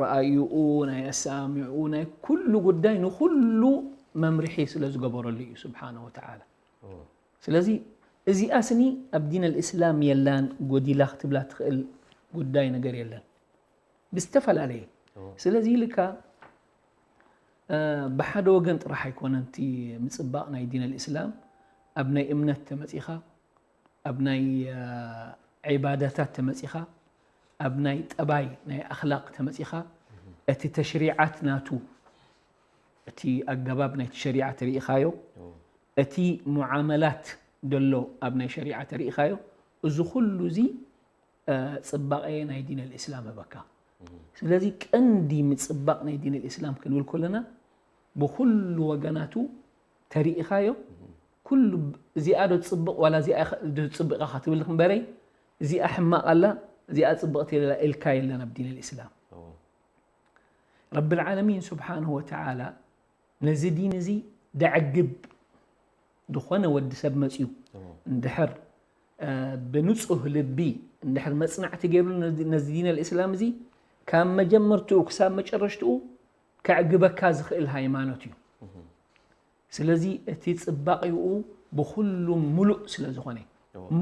ረኣይኡ፣ ናይ ኣሰማምዕኡ፣ ናይ ኩሉ ጉዳይ ንኹሉ መምርሒ ስለ ዝገበረሉ እዩ ስብሓነ ወተዓላ። ስለዚ እዚኣ ስኒ ኣብ ዲን ኣልእስላም የላን፣ ጎዲላ ክትብላ ትኽእል ጉዳይ ነገር የለን ብዝተፈላለየ። ስለዚ ኢልካ ብሓደ ወገን ጥራሕ ኣይኮነን እቲ ምፅባቕ ናይ ዲን ኣልእስላም። ኣብ ናይ እምነት ተመፂኻ፣ ኣብ ናይ ዒባዳታት ተመፂኻ፣ ኣብ ናይ ጠባይ ናይ ኣኽላቕ ተመፂኻ፣ እቲ ተሽሪዓት ናቱ፣ እቲ ኣገባብ ናይቲ ሸሪዓ ተሪኢኻዮ፣ እቲ ሙዓመላት ደሎ ኣብ ናይ ሸሪዓ ተሪኢኻዮ፣ እዚ ኩሉ እዚ ፅባቐ ናይ ዲን ኣልእስላም ህበካ። ስለዚ ቀንዲ ምፅባቕ ናይ ዲን ኣልእስላም ክንብል ከለና ብኩሉ ወገናቱ ተሪኢኻዮ፣ ኩሉ እዚኣ ዶ ትፅብቕ ዋላ እዚኣ ዶ ትፅብቕ ኢኻ ትብል እምበረይ፣ እዚኣ ሕማቕ ኣላ፣ እዚኣ ፅብቕቲ ኣላ ኢልካ የለን ኣብ ዲን ኣልእስላም። ረብል ዓለሚን ስብሓንሁ ወተዓላ ነዚ ዲን እዚ ደዕግብ ዝኾነ ወዲ ሰብ መፅዩ እንድሕር ብንፁህ ልቢ እንድሕር መፅናዕቲ ገይሩ ነዚ ዲን ኣልእስላም እዚ ካብ መጀመርትኡ ክሳብ መጨረሽትኡ ከዕግበካ ዝኽእል ሃይማኖት እዩ። ስለዚ እቲ ፅባቂኡ ብኩሉ ሙሉእ ስለ ዝኾነ፣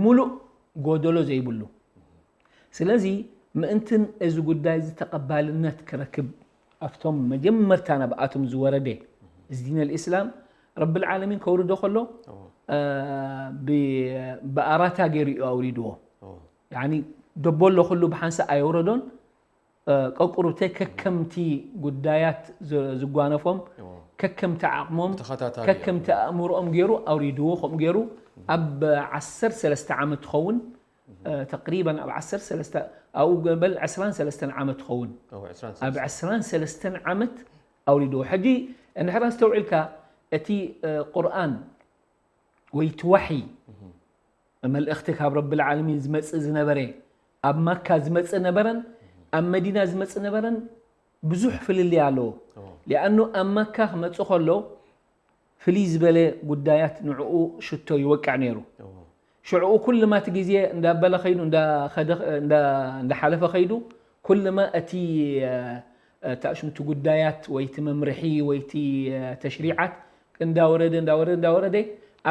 ሙሉእ ጎደሎ ዘይብሉ። ስለዚ ምእንትን እዚ ጉዳይ እዚ ተቐባልነት ክረክብ ኣብቶም መጀመርታ ናብኣቶም ዝወረደ እዚ ዲን ኣልእስላም ረብል ዓለሚን ከውርዶ ከሎ ብኣራታ ገይሩ እዩ ኣውሪድዎ። ያኒ ደቦሎ ኩሉ ብሓንሳእ ኣየውረዶን። ቀቁርብተይ ከከምቲ ጉዳያት ዝጓነፎም፣ ከከምቲ ዓቕሞም፣ ከከምቲ ኣእምሮኦም ገይሩ ኣውሪድዎ። ከምኡ ገይሩ ኣብ ዓሰርተ ሰለስተ ዓመት ትኸውን ተቅሪበን ኣብ ዓሰርተ ሰለስተ ኣብኡ ገበል ዕስራን ሰለስተን ዓመት ትኸውን። ኣብ ዕስራን ሰለስተን ዓመት ኣውሪድዎ። ሕጂ እንድሕር ኣስተውዒልካ እቲ ቁርኣን ወይ እቲ ዋሕይ መልእኽቲ ካብ ረብል ዓለሚን ዝመጽእ ዝነበረ ኣብ ማካ ዝመጽእ ነበረን ኣብ መዲና ዝመጽእ ነበረን ብዙሕ ፍልልይ ኣለዎ። ሊኣኑ ኣብ ማካ ክመጽእ ከሎ ፍልይ ዝበለ ጉዳያት ንዕኡ ሽቶ ይወቅዕ ነይሩ። ሽዕኡ ኩልማ እቲ ግዜ እንዳበለ ከይዱ እንዳኸደ እንዳሓለፈ ከይዱ ኩልማ እቲ ታሽምቲ ጉዳያት ወይ እቲ መምርሒ ወይ እቲ ተሽሪዓት እንዳወረደ እንዳወረደ እንዳወረደ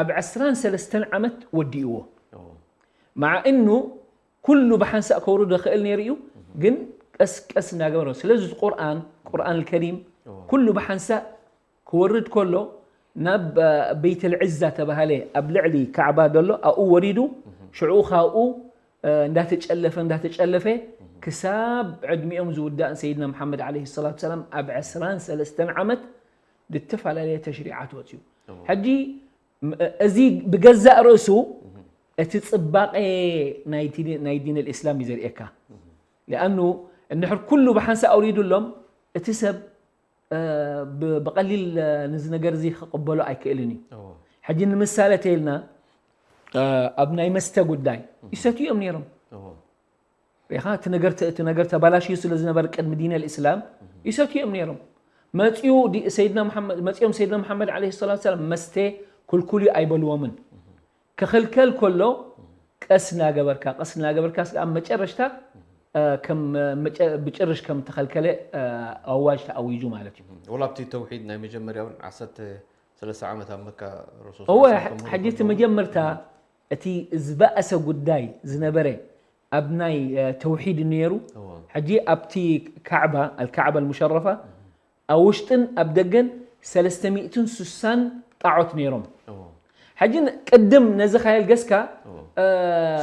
ኣብ ዕስራን ሰለስተን ዓመት ወዲእዎ። ማዓ እኑ ኩሉ ብሓንሳእ ከውርዶ ክእል ነይሩ እዩ፣ ግን ቀስ ቀስ እንዳገበረ። ስለዚ ቁርኣን ቁርኣን ከሪም ኩሉ ብሓንሳእ ክወርድ ከሎ ናብ ቤይተል ዕዛ ተባሃለ ኣብ ልዕሊ ካዕባ ደሎ ኣብኡ ወሪዱ ሽዑ ካብኡ እንዳተጨለፈ እንዳተጨለፈ ክሳብ ዕድሚኦም ዝውዳእን ሰይድና መሓመድ ዓለይሂ ሰላቱ ሰላም ኣብ ዕስራን ሰለስተን ዓመት ብተፈላለየ ተሽሪዓት ወፅዩ። ሕጂ እዚ ብገዛእ ርእሱ እቲ ፅባቐ ናይ ዲን ኣልእስላም እዩ ዘርእየካ። ሊኣኑ እንድሕር ኩሉ ብሓንሳእ ኣውሪዱሎም እቲ ሰብ ብቐሊል ነዚ ነገር እዚ ክቕበሎ ኣይክእልን እዩ። ሕጂ ንምሳሌ ተይልና ኣብ ናይ መስተ ጉዳይ ይሰትዩ እዮም ነይሮም። ሪኻ እቲ ነገር እቲ ነገር ተባላሽዩ ስለ ዝነበረ ቅድሚ ዲን ኣልእስላም ይሰትዩ እዮም ነይሮም። መፅኡ ሰይድና መሓመድ መፅኦም ሰይድና መሓመድ ዓለይሂ ሰላቱ ሰላም መስተ ክልኩል እዩ ኣይበልዎምን። ክኽልከል ከሎ ቀስ እናገበርካ ቀስ እናገበርካ ስለ ኣብ መጨረሽታ ከም ብጭርሽ ከም ተኸልከለ ኣዋጅ ተኣዊጁ ማለት እዩ። ወላ ኣብቲ ተውሒድ ናይ መጀመርያውን ዓሰርተ ሰለስተ ዓመት ኣብ መካ ረሱል እወ፣ ሰለላሁ ዐለይሂ ወሰለም ሕጂ እቲ መጀመርታ እቲ ዝበኣሰ ጉዳይ ዝነበረ ኣብ ናይ ተውሒድ ነይሩ። እወ። ሕጂ ኣብቲ ካዕባ ኣልካዕባ ኣልሙሸረፋ ኣብ ውሽጥን ኣብ ደገን ሰለስተ ሚእትን ስሳን ጣዖት ነይሮም። እዎ። ሕጂ ን-፣ ቅድም ነዚ ካየልገስካ፣ እዎ። እ፣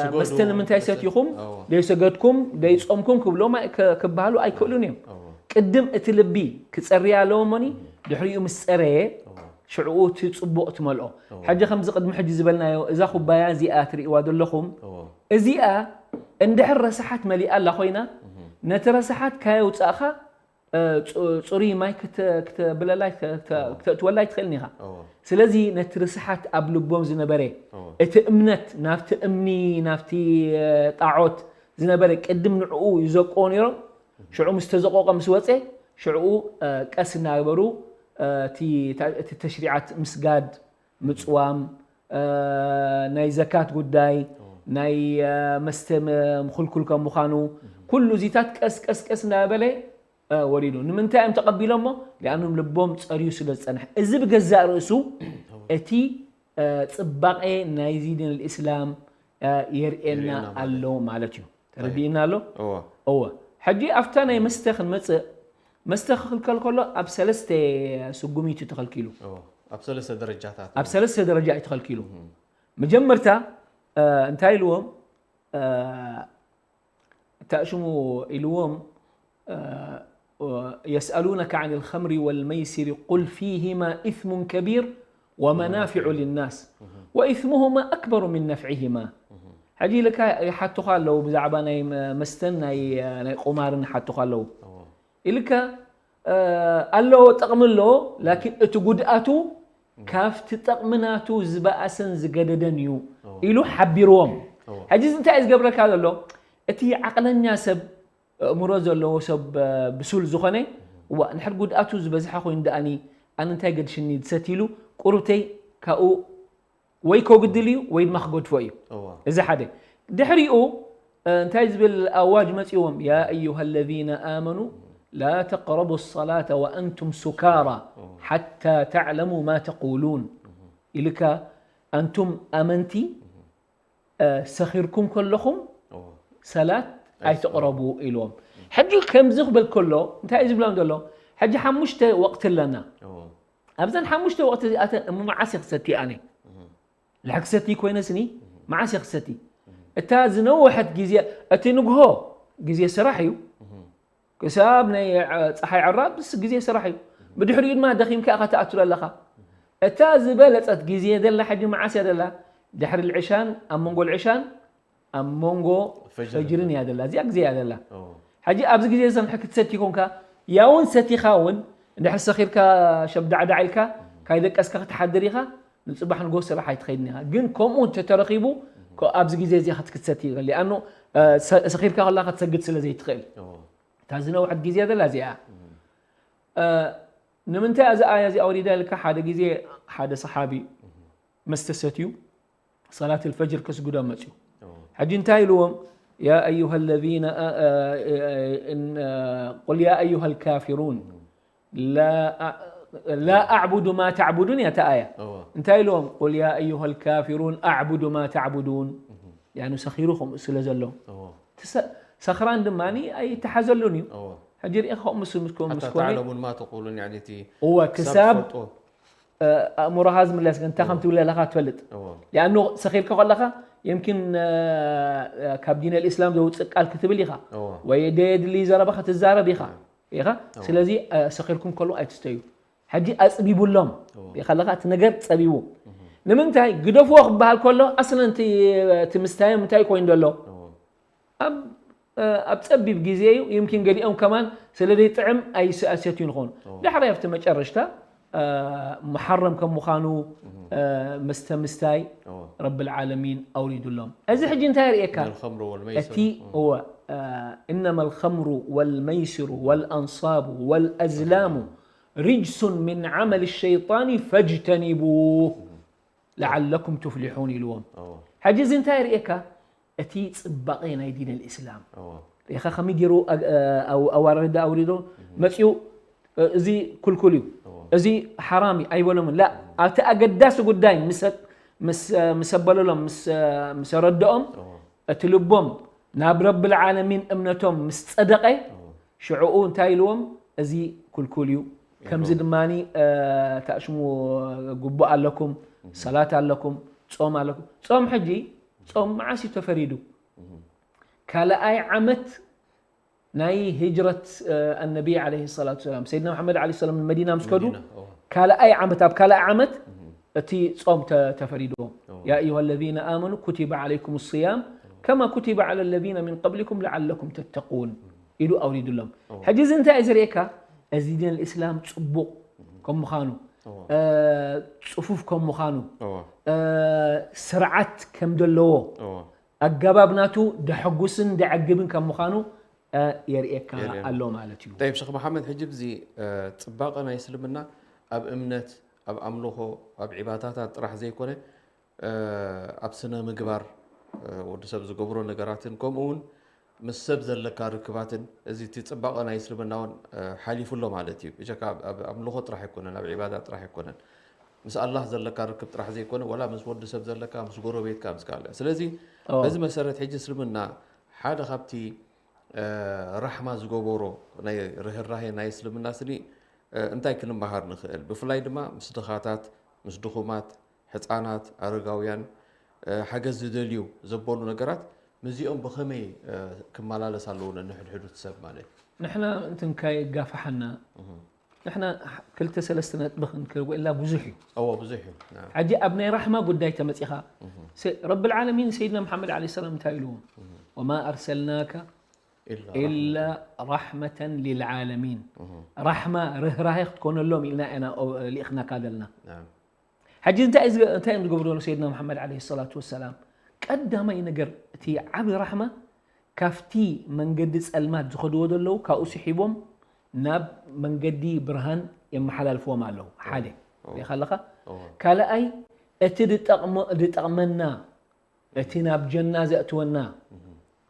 ስገዱ፣ መስተ ንምንታይ ሰቲኹም? እዎ። ደይሰገድኩም፣ ደይጾምኩም ክብሎም ኣይ-፣ ክ-፣ ክበሃሉ ኣይክእሉን እዮም። እዎ። ቅድም እቲ ልቢ ክጸሪ ኣለዎ እሞኒ፣ እዎ። ድሕሪኡ ምስ ጸረየ፣ እዎ። ሽዕኡ እቲ ጽቡቕ ትመልኦ። እዎ። ሕጂ ከምዚ ቅድሚ ሕጂ ዝበልናዮ፣ እዛ ኩባያ እዚኣ ትርእይዋ ዘለኹም፣ እዎ። እዚኣ እንድሕር ረሳሓት መሊኣ ኣላ ኮይና፣ እህ። ነቲ ረሳሓት ካየውጻእኻ፣ እ፣ ጹ-፣ ጽሩይ ማይ ክተ-፣ ክተብለላ፣ ክተ-፣ ክተ-፣ እዎ። ክተእትወላ ኣይትኽእልን ኢኻ። እዎ። ስለዚ ነቲ ርስሓት ኣብ ልቦም ዝነበረ፣ እዎ። እቲ እምነት ናብቲ እምኒ፣ ናብቲ፣ እ፣ ጣዖት ዝነበረ ቅድም ንዕኡ ይዘቅዎ ነይሮም። ሽዑ ምስ ተዘቆቀ ምስ ወጸ፣ ሽዕኡ፣ እ፣ ቀስ እናበሩ፣ እ፣ እቲ፣ እቲ ተሽሪዓት ምስጋድ፣ ምጽዋም፣ እ፣ ናይ ዘካት ጉዳይ፣ እዎ። ናይ፣ እ፣ መስተ ም-፣ ምኽልኩል ከም ምዃኑ፣ እህ። ኩሉ እዚታት ቀስ ቀስ ቀስ እናበለ ወሪዱ። ንምንታይ እዮም ተቐቢሎሞ? ሊኣኖም ልቦም ጸርዩ ስለ ዝጸንሐ። እዚ ብገዛእ ርእሱ እቲ ጽባቐ ናይዚ ዲን ልእስላም የርእየና ኣሎ ማለት እዩ። ተረዲእና ኣሎ። እወ። ሕጂ ኣብታ ናይ መስተ ክንመጽእ፣ መስተ ክኽልከል ከሎ ኣብ ሰለስተ ስጉሚቱ ተኸልኪሉ። ኣብ ሰለስተ ደረጃታት ኣብ ሰለስተ ደረጃ እዩ ተኸልኪሉ። መጀመርታ እንታይ ኢልዎም? ታእሽሙ ኢልዎም፣ يسألونك عن الخمر والميسر قل فيهما إثم كبير ومنافع للناس وإثمهما أكبر من نفعهما. ሕጂ ኢልካ ይሓቱኻ ኣለዉ ብዛዕባ ናይ መስተን ናይ ናይ ቁማርን ይሓቱኻ ኣለዉ። ኢልካ ኣለዎ፣ ጥቕሚ ኣለዎ፣ ላኪን እቲ ጉድኣቱ ካብቲ ጥቕሚ ናቱ ዝበኣሰን ዝገደደን እዩ ኢሉ ሓቢርዎም። ሕጂ እዚ እንታይ እዩ ዝገብረካ ዘሎ? እቲ ዓቕለኛ ሰብ፣ ኣእምሮ ዘለዎ ሰብ፣ ብሱል ዝኾነ፣ እዋ እንድሕር ጉድኣቱ ዝበዝሐ ኮይኑ ደኣኒ ኣነ እንታይ ገድሽኒ ዝሰትይሉ ቁሩብተይ ካብኡ ወይ ከጉድል እዩ ወይ ድማ ክገድፎ እዩ። እዚ ሓደ። ድሕሪኡ እንታይ ዝብል ኣዋጅ መፂዎም? يا أيها الذين آمنوا لا تقربوا الصلاة وأنتم سكارى حتى تعلموا ما تقولون ኢልካ፣ ኣንቱም ኣመንቲ ሰኺርኩም ከለኹም ሰላት ኣይትቕረቡ ኢልዎም። ሕጂ ከምዚ ክብል ከሎ እንታይ እዩ ዝብሎም ዘሎ? ሕጂ ሓሙሽተ ወቕቲ ኣለና። ኣብዘን ሓሙሽተ ወቕቲ እዚኣተን እሞ መዓስ እየ ክሰቲ ኣነ? ድሕሪ ክሰቲ ኮይነስኒ መዓስ እየ ክሰቲ? እታ ዝነወሐት ግዜ፣ እቲ ንግሆ ግዜ ስራሕ እዩ። ክሳብ ናይ ፀሓይ ዕራብ ግዜ ስራሕ እዩ። ብድሕሪኡ ድማ ደኺምካ ኢኻ ትኣቱ ዘለኻ። እታ ዝበለፀት ግዜ ዘላ ሕጂ መዓስ እያ ዘላ? ድሕሪ ልዕሻን ኣብ መንጎ ልዕሻን ኣብ መንጎ ፈጅርን እያ ዘላ። እዚኣ ግዜ እያ ዘላ። ሕጂ ኣብዚ ግዜ እዚ ክትሰቲ ኮንካ፣ ያውን ሰቲኻ እውን እንድሕር ሰኺርካ ሸብዳዕዳዕ ኢልካ ካይደቀስካ ክትሓድር ኢኻ። ንፅባሕ ንጎ ስራሕ ኣይትኸይድን ኢኻ። ግን ከምኡ እንተተረኺቡ ኣብዚ ግዜ እዚ ክትሰቲ ኢኻ። ሊኣኖ ሰኺርካ ከላ ክትሰግድ ስለ ዘይትኽእል። እታ ዝነውሐት ግዜ ዘላ እዚኣ። ንምንታይ እዚ ኣያ እዚ ኣውሪዳ ኢልካ፣ ሓደ ግዜ ሓደ ሰሓቢ መስተ ሰትዩ ሰላት ልፈጅር ከስግዶ መፅዩ። ሕጂ እንታይ ኢልዎም? يا أيها الذين قل يا أيها الكافرون لا أعبد ما تعبدون እያ እታ ኣያ። እንታይ ኢልዎም? قل يا أيها الكافرون أعبد ما تعبدون። ያኑ ሰኺሩ ከምኡ ስለ ዘሎ ሰኽራን ድማ ኣይተሓዘሉን እዩ። ሕጂ ርኢኻ ከምኡ ምስ ኮነ እወ ክሳብ ኣእምሮኻ ዝምለስ ግን እንታይ ከም ትብል ዘለኻ ትፈልጥ። ሊኣኖ ሰኺርካ ከለኻ የምኪን ካብ ዲን ልእስላም ዘውፅእ ቃል ክትብል ኢኻ ወይ ደየድሊ ዘረባ ክትዛረብ ኢኻ ኢኻ። ስለዚ ሰኺርኩም ከሎ ኣይትስተዩ። ሕጂ ኣፅቢቡሎም ከለኻ እቲ ነገር ፀቢቡ ንምንታይ ግደፍዎ ክበሃል ከሎ ኣስለን እቲ ምስታዮም እንታይ ኮይኑ ዘሎ ኣብ ኣብ ጸቢብ ግዜ እዩ። يمكن ገሊኦም ከማን ስለ ዘይጥዕም ኣይሰትዩን ይኾኑ። ዳሕራይ ኣብቲ መጨረሽታ መሓረም ከም ምዃኑ መስተ ምስታይ ረብል ዓለሚን ኣውሪዱሎም። እዚ ሕጂ እንታይ የርእየካ? እቲ እወ إنما الخمر والميسر والأنصاب والأزلام رجس من عمل الشيطان فاجتنبوه لعلكم تفلحون ኢልዎም። ሕጂ እዚ እንታይ የርእየካ? እቲ ፅባቐ ናይ ዲን ልእስላም ሪኢኻ ከመይ ገይሩ ኣዋረደ ኣውሪዶ መፅኡ። እዚ ኩልኩል እዩ፣ እዚ ሓራም እዩ ኣይበሎምን። ላ ኣብቲ ኣገዳሲ ጉዳይ ምስ ኣበለሎም ምስ ኣረድኦም እቲ ልቦም ናብ ረብል ዓለሚን እምነቶም ምስ ፀደቐ ሽዕኡ እንታይ ኢልዎም? እዚ ኩልኩል እዩ። ከምዚ ድማ ታእሽሙ ግቡእ ኣለኩም፣ ሰላት ኣለኩም፣ ጾም ኣለኩም። ጾም ሕጂ ጾም መዓስ እዩ ተፈሪዱ? ካልኣይ ዓመት ናይ ሂጅረት ኣነቢ ዓለይሂ ሰላቱ ወሰላም ሰይድና መሓመድ ዓለይሂ ሰላም ንመዲና ምስ ከዱ ካልኣይ ዓመት ኣብ ካልኣይ ዓመት እቲ ጾም ተፈሪድዎም። يا أيها الذين آمنوا كتب عليكم الصيام كما كتب على الذين من قبلكم لعلكم تتقون ኢሉ ኣውሪዱሎም። ሕጂ እዚ እንታይ እዩ ዘርእየካ? እዚ ዲን እስላም ጽቡቕ ከም ምዃኑ፣ ጽፉፍ ከም ምዃኑ፣ ስርዓት ከም ዘለዎ፣ ኣገባብ ናቱ ደሐጉስን ደዐግብን ከም ምዃኑ የርእየካ ኣሎ ማለት እዩ። ጠይብ ሸኽ መሓመድ፣ ሕጂ ብዚ ጽባቐ ናይ እስልምና ኣብ እምነት፣ ኣብ ኣምልኾ፣ ኣብ ዒባዳታት ጥራሕ ዘይኮነ ኣብ ስነ ምግባር ወዲ ሰብ ዝገብሮ ነገራትን ከምኡ እውን ምስ ሰብ ዘለካ ርክባትን፣ እዚ እቲ ጽባቐ ናይ እስልምና እውን፣ እ፣ ሓሊፉ ኣሎ ማለት እዩ። ብጀካ ኣብ፣ ኣብ ኣምልኾ ጥራሕ ኣይኮነን፣ ኣብ ዒባዳ ጥራሕ ኣይኮነን። ምስ ኣላህ ዘለካ ርክብ ጥራሕ ዘይኮነ፣ ወላ ምስ ወዲ ሰብ ዘለካ፣ ምስ ጎረቤትካ፣ ምስ ካልእ። ስለዚ፣ ኦ። በዚ መሰረት ሕጂ እስልምና ሓደ ካብቲ፣ እ፣ ራሕማ ዝገበሮ ናይ ርህራሄ ናይ እስልምና ስኒ፣ እ፣ እንታይ ክንመሃር ንኽእል? ብፍላይ ድማ ምስ ድኻታት፣ ምስ ድኹማት፣ ሕጻናት፣ ኣረጋውያን፣ እ፣ ሓገዝ ዝደልዩ ዘበሉ ነገራት፣ ምስዚኦም ብኸመይ፣ እ፣ ክመላለስ ኣለዎ ነንሕድሕዱ እቲ ሰብ ማለት እዩ? ንሕና እንትን ካይጋፋሓና፣ እህ። ንሕና ሕ-፣ ክልተ ሰለስተ ነጥቢ ክንክር ወላ ብዙሕ እዩ። እዎ፣ ብዙሕ እዩ። ናም። ሕጂ ኣብ ናይ ራሕማ ጉዳይ ተመጺኻ፣ እህ። ሰ-፣ ረብል ዓለሚን ሰይድና መሓመድ ዓለይሂ ሰላም እንታይ ኢልዎ? እህ። "ወማ ኣርሰልናካ ኢላ ኢላ ራሕመተን ሊልዓለሚን." እህ። ራሕማ፣ ርህራሄ ክትኮነሎም ኢልና ኢና ኦ-፣ ልኢኽናካ ዘለና። ናም። ሕጂ እንታይ እዩ ዝገ-፣ እንታይ እዮም ዝገብሩ ዘለዉ ሰይድና መሓመድ ዓለይሂ ሰላቱ ወሰላም? ቀዳማይ ነገር፣ እቲ ዓቢ ራሕማ ካብቲ መንገዲ ጸልማት ዝኸድዎ ዘለዉ ካብኡ ስሒቦም ናብ መንገዲ ብርሃን የመሓላልፍዎም ኣለዉ። ሓደ፣ እዎ። ሪኢኻ ኣለኻ? እዎ። ካልኣይ፣ እቲ ዝጠቕሞ-፣ ዝጠቕመና፣ እቲ ናብ ጀና ዘእትወና፣ እህ።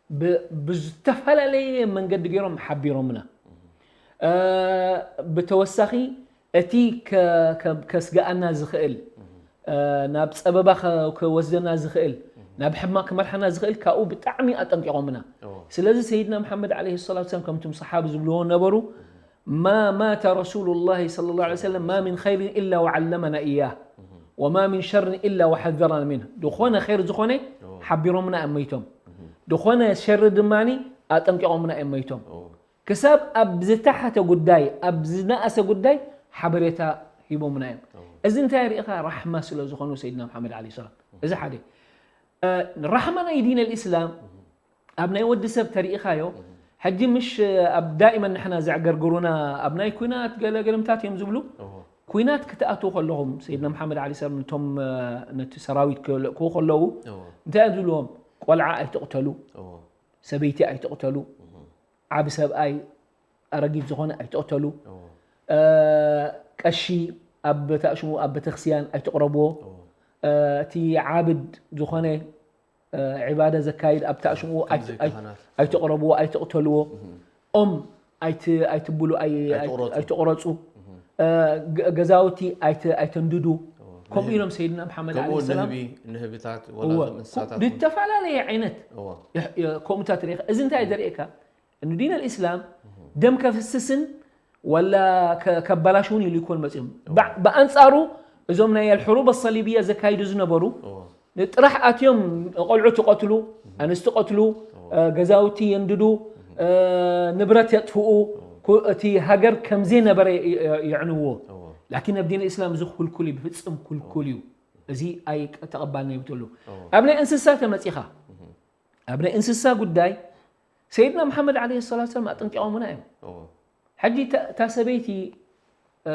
ብ-፣ ብዝተፈላለየ መንገዲ ገይሮም ሓቢሮምና። እህ። እ፣ ብተወሳኺ፣ እቲ ከ-፣ ከ-፣ ከስግኣና ዝኽእል፣ እህ። እ፣ ናብ ጸበባ ከ-፣ ከወስደና ዝኽእል፣ እህ። ናብ ሕማቕ ክመርሓና ዝኽእል፣ ካብኡ ብጣዕሚ ኣጠንቂቖምና። እዎ። ስለዚ ሰይድና መሓመድ ዓለይሂ ሰላቱ ወሰላም ከምቶም ሰሓቢ ዝብልዎ ነበሩ፣ እህ። "ማ ማተ ረሱሉላሂ ሰለላሁ ዐለይሂ ወሰለም ማ ሚን ኸይሪን ኢላ ወዓለመና ኢያህ፣ እህ። ወማ ሚን ሸርን ኢላ ወሐዘረና ሚንህ።" ዝኾነ ኸይር ዝኾነ እዎ። ሓቢሮምና እዮም መይቶም። እህ። ዝኾነ ሸሪ ድማኒ ኣጠንቂቖምና እዮም መይቶም። እዎ። ክሳብ ኣብ ዝተሓተ ጉዳይ፣ ኣብ ዝነኣሰ ጉዳይ ሓበሬታ ሂቦምና እዮም። እዎ። እዚ እንታይ ርኢኻ? ራሕማ ስለ ዝኾኑ ሰይድና መሓመድ ዓለይሂ ሰላም። እዚ ሓደ። እ፣ ራሕማ ናይ ዲን ኣልእስላም እህ። ኣብ ናይ ወዲ ሰብ ተሪኢኻዮ፣ እህ። ሕጂ ምሽ ኣብ ዳኢመን ንሕና ዘዕገርግሩና ኣብ ናይ ኲናት ገለ ገለምታት እዮም ዝብሉ። እዎ። ኲናት ክትኣትዉ ከለኹም፣ ሰይድና መሓመድ ዓለይሂ ሰላም ነቶም፣ እ፣ ነቲ ሰራዊት ክልእክዉ ከለዉ፣ እዎ። እንታይ እዮም ዝብልዎም? "ቆልዓ ኣይትቕተሉ፣ እዎ። ሰበይቲ ኣይትቕተሉ፣ እህ። ዓቢ ሰብኣይ ኣረጊት ዝኾነ ኣይትቕተሉ፣ እዎ። እ፣ ቀሺ ኣብ ታሽሙ ኣብ ቤተክርስትያን ኣይትቕረብዎ፣ እዎ። እ፣ እቲ ዓብድ ዝኾነ፣ እ፣ ዒባዳ ዘካይድ ኣብ ታሽሙ ከምዚ ኣይ-፣ ኣይ-፣ ካህናት። ኣይትቕረብዎ፣ ኣይትቕተልዎ፣ እህ። ኦም ኣይት-፣ ኣይትብሉ፣ ኣይ-፣ ኣይትቑረጹ። ኣይትቑረጹ፣ እህ። እ፣ ገ-፣ ገዛውቲ ኣይት-፣ ኣይተንድዱ." እዎ። ከምኡ ንህቢ። ኢሎም ሰይድና መሓመድ ከምኡ ዓለይሂ ሰላም ንህቢ፣ ንህብታት፣ ወላ እዎ። እዞም እንስሳታት እውን። ዝተፈላለየ ዓይነት እዎ። የ-፣ የ-፣ ከምኡታት ርኢኻ። እዚ እንታይ እህ። ዘርእየካ? እንዱ ዲን ኣልእስላም እህ። ደም ከፍስስን ወላ ከ-፣ ከባላሽውን ኢሉ ይኮን መጺኦም። እዎ። ብ-፣ ብኣንጻሩ እዞም ናይ ኣልሕሩብ ኣሰሊብያ ዘካይዱ ዝነበሩ እዎ። ጥራሕ ኣትዮም ቆልዑ ትቐትሉ፣ እህ። ኣንስቲ ቀትሉ፣ እዎ። እ፣ ገዛውቲ የንድዱ፣ እህ። እ፣ ንብረት የጥፍኡ፣ እዎ። ኩ-፣ እቲ ሃገር ከም ዘይነበረ ይ-፣ ይ-፣ የዕንዎ። እዎ። ላኪን ኣብ ዲን ኣልእስላም እዚ ክልኩል እዩ፣ ብፍጽም ክልኩል እዩ። እዚ ኣይ-፣ ተቐባልነት የብሉ። እዎ። ኣብ ናይ እንስሳ ተመጺኻ፣ እህ። ኣብ ናይ እንስሳ ጉዳይ ሰይድና መሓመድ ዓለይሂ ሰላቱ ወሰላም ኣጠንቂቖምና እዮም። እዎ። ሕጂ እታ፣ እታ ሰበይቲ፣ እ፣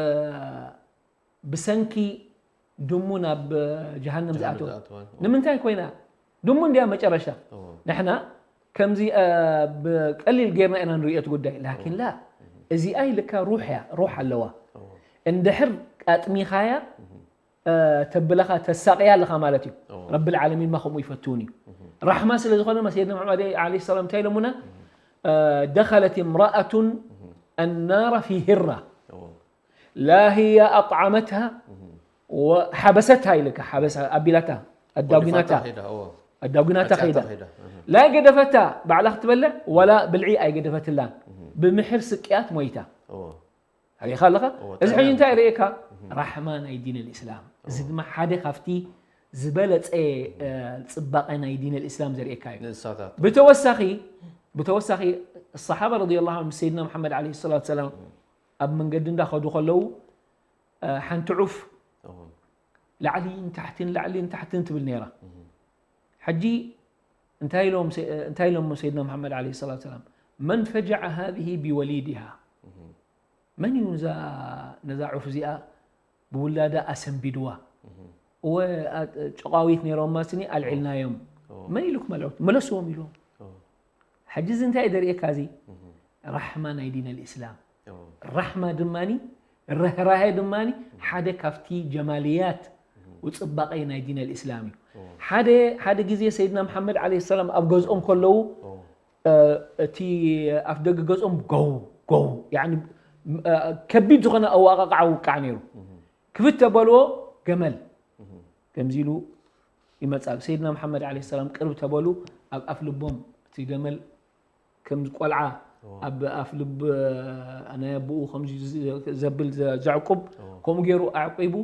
ብሰንኪ ድሙ ናብ ጀሃነም ጀሃነም ዝኣተወ። ዝኣተወ፣ እዎ። ንምንታይ ኮይና? ድሙ እንድያ መጨረሻ። እዎ። ንሕና ከምዚ፣ እ፣ ብቀሊል ጌርና ኢና ንርእዮ እቲ ጉዳይ። ላኪን እዎ። ላ፣ እዚኣ ኢልካ ሩሕ እያ፣ ሩሕ ኣለዋ። እዎ። እንድሕር ኣጥሚኻያ፣ እህ። እ፣ ተብለኻ፣ ተሳቕያ ኣለኻ ማለት እዩ። እዎ። ረብል ዓለሚን ማ ከምኡ ይፈትውን እዩ። እህ። ራሕማ ስለ ዝኾነ፣ ማ ሰይድና መሓመድ ዓለይሂ ሰላም እንታይ ኢሎምና? እህ። እ፣ "ደኸለት እምረኣቱን እህ። ኣናራ ፊ ሂራ። እዎ። ላ ሂያ ኣጥዓመትሃ እህ። ወሓበሰትሃ" ኢልካ፣ ሓበሳ ኣቢላታ፣ ኣዳጒናታ። ገዲፋታ ኸይዳ፣ እዎ። ኣዳጒናታ ኣጽያታ ኸይዳ። ኸይዳ። እህ። ላ ገደፈታ ባዕላ ክትበልዕ፣ ወላ ብልዒ ኣይገደፈትላን። እህ። ብምሒር ስቅያት ሞይታ። እዎ። ርኢኻ ኣለኻ? እዎ፣ እዚ ሕጂ ጥዕና እንታይ ኣለካ። ርእየካ? እህ። ራሕማ ናይ ዲን ኣልእስላም። እዚ እዎ። ድማ ሓደ ካብቲ ዝበለጸ፣ እ፣ ጽባቐ ናይ ዲን ኣልእስላም ዘርእየካ እዩ። ንእሳታት። ብተወሳኺ፣ ብተወሳኺ፣ ሰሓባ ረዲየላሁ ዐንሁም ምስ ሰይድና መሓመድ ዓለይሂ ሰላቱ ወሰላም እህ። ኣብ መንገዲ እንዳኸዱ ከለዉ፣ እ፣ ሓንቲ ዑፍ እዎ። ላዕልን ታሕትን፣ ላዕልን ታሕትን ትብል ነይራ። እህ። ሕጂ እንታይ ኢሎም ሰ-፣ እንታይ ኢሎሞ ሰይድና መሓመድ ዓለይሂ ሰላቱ ወሰላም? "መን ፈጀዐ ሃዚሂ ቢወሊድሃ?" እህ። መን እዩ ነዛ፣ ነዛ ዑፍ እዚኣ ብውላዳ ኣሰንቢድዋ? እህ። እወ፣ ኣ-፣ ጨቓዊት ነይሮማ ስኒ ኣልዒልናዮም። እዎ። መን ኢሉ ክመልዖ? መለስዎም ኢልዎም። እዎ። ሕጂ እዚ እንታይ እዩ ዘርእየካ እዚ? እህ። ራሕማ ናይ ዲን ኣልእስላም። እዎ። ራሕማ ድማኒ ርህራሄ ድማኒ እህ። ሓደ ካብቲ ጀማልያት እህ። ውጽባቐ ናይ ዲን ኣልእስላም እዩ። እዎ። ሓደ፣ ሓደ ግዜ ሰይድና መሓመድ ዓለይሂ ሰላም ኣብ ገዝኦም ከለዉ እዎ። እ፣ እቲ ኣፍ ደገ ገጾም ጎው ጎው፣ ያኒ፣ እ፣ ከቢድ ዝኾነ ኣወቃቃዓ ውቃዕ ነይሩ። ክፍት ተበልዎ ገመል ከምዚ ኢሉ ይመጽእ። ሰይድና መሓመድ ዓለይሂ ሰላም ቅርብ ተበሉ፣ ኣብ ኣፍ ልቦም እቲ ገመል ከም ቆልዓ ኣብ ኣፍ ልብ ናይ ኣቦኡ ከምዚ ዘብል ዘ-፣ ዘዕቁብ፣ ከምኡ ገይሩ ኣዕቂቡ።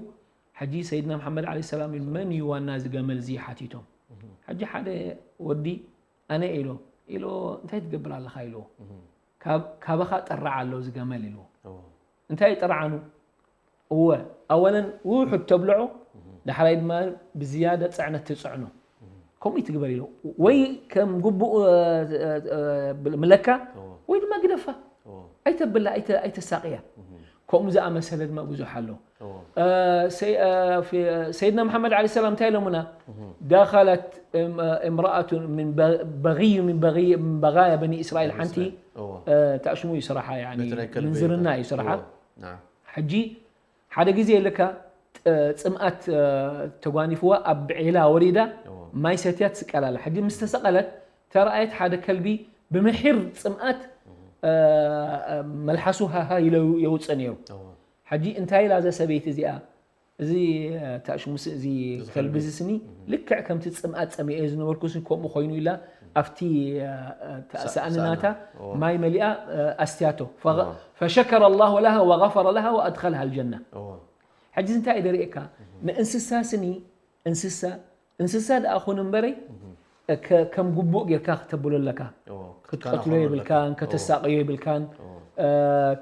ሕጂ ሰይድና መሓመድ ዓለይሂ ሰላም ኢሉ፣ "መን እዩ ዋና እዚ ገመል እዚ?" ሓቲቶም። ሕጂ ሓደ ወዲ፣ "ኣነ" ኢሎ። ኢሎ፣ "እንታይ ትገብር ኣለኻ?" ኢልዎ። "ካብ-፣ ካባኻ ጠራዕ ኣሎ እዚ ገመል" ኢልዎ። እንታይ እዩ ጥርዓኑ? እወ፣ ኣወለን ውሑድ ተብልዖ፣ ዳሕራይ ድማ ብዝያዳ ጽዕነት ትጽዕኖ። ከምኡ ትግበር ኢሉ። ወይ ከም ግቡእ፣ እ፣ እ፣ እ፣ ምለካ፣ እወ። ወይ ድማ ግደፋ። እወ። ኣይተብላ፣ ኣይተ-፣ ኣይተሳቅያ። ከምኡ ዝኣመሰለ ድማ ብዙሕ ኣሎ። እወ። እ፣ ሰይ-፣ እ፣ ፊ-፣ ሰይድና መሓመድ ዓለይሂ ሰላም እንታይ ኢሎምና? ደኸለት እም-፣ እምረኣቱ ምን በ-፣ በግይ ምን በግይ፣ ምን በጋያ በኒ እስራኤል በኒ ሓንቲ፣ እስራኤል። እወ። እ፣ ታእሽሙ እዩ ስራሓ፣ ያኒ፣ ነቲ ናይ ከልቢ ምንዝርና እዩ ስራሓ። እወ። ናም። ሕጂ ሓደ ግዜ ኢልካ ጥ-፣ ጽምኣት፣ እ፣ ተጓኒፍዋ ኣብ ዒላ ወሪዳ እዎ። ማይ ሰትያ ትስቀል ኣላ። ሕጂ ምስ ተሰቐለት ተረኣየት ሓደ ከልቢ ብምሒር ጽምኣት፣ እ፣ እ፣ መልሓሱ ሃሃ ኢሉ የውጽእ ነይሩ። እዎ። ሕጂ እንታይ ኢላ እዛ ሰበይቲ እዚኣ? እዚ፣ እ፣ ታሽሙስ እዚ እዚ ከልቢ ከልቢ። እዚ ስኒ እህ። ልክዕ ከምቲ ጽምኣት ጸሚኤ ዝነበርኩ ስኒ ከምኡ ኮይኑ ኢላ ኣብቲ፣ እ፣ እ፣ ተ-፣ ሰ-፣ ሰእኒ ናታ ሰእና። እዎ። ማይ መሊኣ፣ እ፣ ኣስትያቶ። ፈገ-፣ እዎ። ፈሸከረ ኣላሁ ለሃ ወገፈረ ለሃ ወኣድኸልሃ ኣልጀና። እዎ። ሕጂ እንታይ እዩ ደርእየካ? ንእንስሳ ስኒ፣ እንስሳ፣ እንስሳ ደኣ ኹን እምበረይ፣ ከ-፣ ከም ግቡእ ጌርካ ክተብሎ ኣለካ። እዎ፣ ክትቀትሎ ክትከናኸኖ የብልካን፣ ኣለካ። ከተሳቕዮ የብልካን። እዎ። እ፣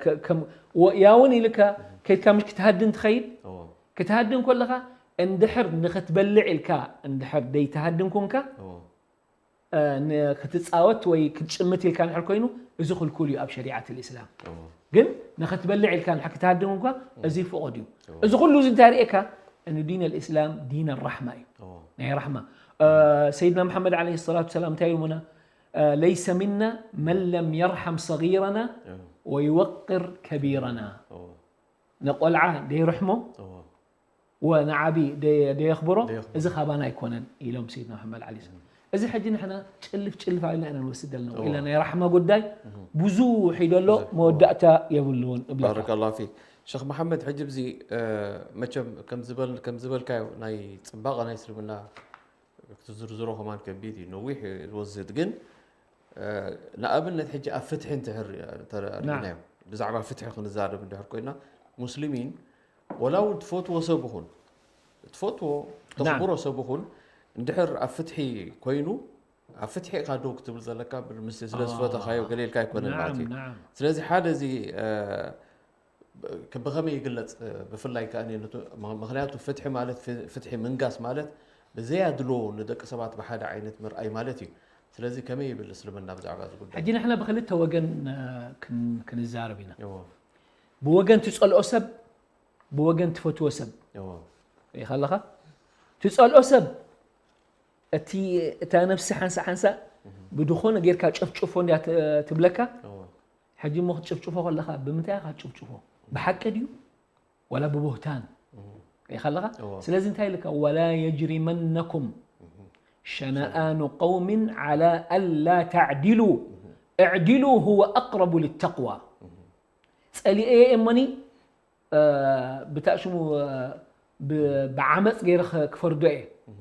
ከ-፣ ከም፣ ወ-፣ ያውን ኢልካ ከይድካ ምሽ ክትሃድን ትኸይድ። እዎ። ክትሃድን ከለኻ፣ እንድሕር ንኽትበልዕ ኢልካ፣ እንድሕር ደይትሃድን ኮንካ፣ እዎ። እ፣ ን-፣ ክትጻወት ወይ ክትጭምት ኢልካ እንድሕር ኮይኑ፣ እዚ ክልኩል እዩ ኣብ ሸሪዓት ልእስላም። እዎ። ግን ንኽትበልዕ ኢልካ እንድሕር ክትሃድም እንኳ፣ እዎ። እዚ ፍቑድ እዩ። እዎ። እዚ ኩሉ እዚ እንታይ ርእየካ? እን ዲን ኣልእስላም ዲን ኣራሕማ እዩ። እዎ። ናይ ራሕማ። እ፣ ሰይድና መሓመድ ዓለይሂ ሰላቱ ወሰላም እንታይ ኢሎምና? እ፣ "ለይሰ ሚና መን ለም የርሐም ሰጊረና እዎ። ወይወቅር ከቢረና።" እዎ። ንቆልዓ ደይርሕሞ፣ እዎ። ወ-፣ ንዓቢ ደየ-፣ ደየኽብሮ፣ ደየኽብሮ። እዚ ካባና ኣይኮነን ኢሎም ሰይድና መሓመድ ዓለይሂ ሰላም። እዚ ሕጂ ንሕና ጭልፍ ጭልፍ ኢልና ኢና ንወስድ ዘለና። እዎ። ኢላ ናይ ራሕማ ጉዳይ እህ። ብዙሕ ኢሉ ኣሎ፣ ብዙሕ። መወዳእታ የብሉን እብለካ። ባረከላሁ ፊክ። ሸኽ መሓመድ፣ ሕጂ ብዚ፣ እ፣ መቸም ከም ዝበል-፣ ከም ዝበልካዮ ናይ ጽባቐ ናይ እስልምና ክትዝርዝሮ ከማን ከቢድ እዩ፣ ነዊሕ እዩ ዝወስድ። ግን፣ እ፣ ንኣብነት ሕጂ ኣብ ፍትሒ እንትሕር፣ እ፣ እንተ-፣ ናም። ርኢናዮ፣ ብዛዕባ ፍትሒ ክንዛረብ እንድሕር ኮይና፣ ሙስሊሚን ወላ እውን ትፈትዎ ሰብ ይኹን፣ ትፈትዎ፣ ናም። ተኽብሮ ሰብ ይኹን፣ እንድሕር ኣብ ፍትሒ ኮይኑ፣ ኣብ ፍትሒ ኢኻ ደው ክትብል ዘለካ፣ ብ-፣ ምስ-፣ ስለ አ። ዝፈተኻዮ ገለ ኢልካ ኣይኮነን ናም፣ ማለት እዩ። ናም። ስለዚ ሓደ እዚ፣ እ፣ ብ-፣ ክ-፣ ብኸመይ ይግለጽ? እ፣ ብፍላይ ከኣ ነቱ፣ ም-፣ ምኽንያቱ ፍትሒ ማለት፣ ፍ-፣ ፍትሒ ምንጋስ ማለት ብዘይ ኣድሎ ንደቂ ሰባት ብሓደ ዓይነት ምርኣይ ማለት እዩ። ስለዚ ከመይ ይብል እስልምና ብዛዕባ እዚ ጉዳይ? ሕጂ ንሕና ብኽልተ ወገን፣ እ፣ ክን-፣ ክንዛረብ ኢና። እዎ። ብወገን ትጸልኦ ሰብ፣ ብወገን ትፈትዎ ሰብ። እዎ። ርኢኻ ኣለኻ? ትጸልኦ ሰብ፣ እቲ፣ እታ ነፍሲ ሓንሳ ሓንሳ እህ። ብድኾነ ጌርካ ጨፍጭፎ እንድያ ት-፣ ትብለካ። እዎ። ሕጂ እሞ ክትጭፍጭፎ ከለኻ ብምንታይ ኢኻ ትጭፍጭፎ? ብሓቂ ድዩ? ወላ ብቡህታን? እህ። ርኢኻ ኣለኻ? እዎ። ስለዚ እንታይ ኢልካ? "ወላ የጅሪመነኩም እህ። ሸነኣኑ ቀውሚን ዓላ ኣላ ተዕዲሉ። እህ። እዕዲሉ ሁወ ኣቅረቡ ሊተቅዋ።" እህ። ጸሊኤ እየ እሞኒ፣ እ፣ ብታእሽሙ፣ እ፣ ብ-፣ ብዓመጽ ገይረ ኸ-፣ ክፈርዶ እየ እህ።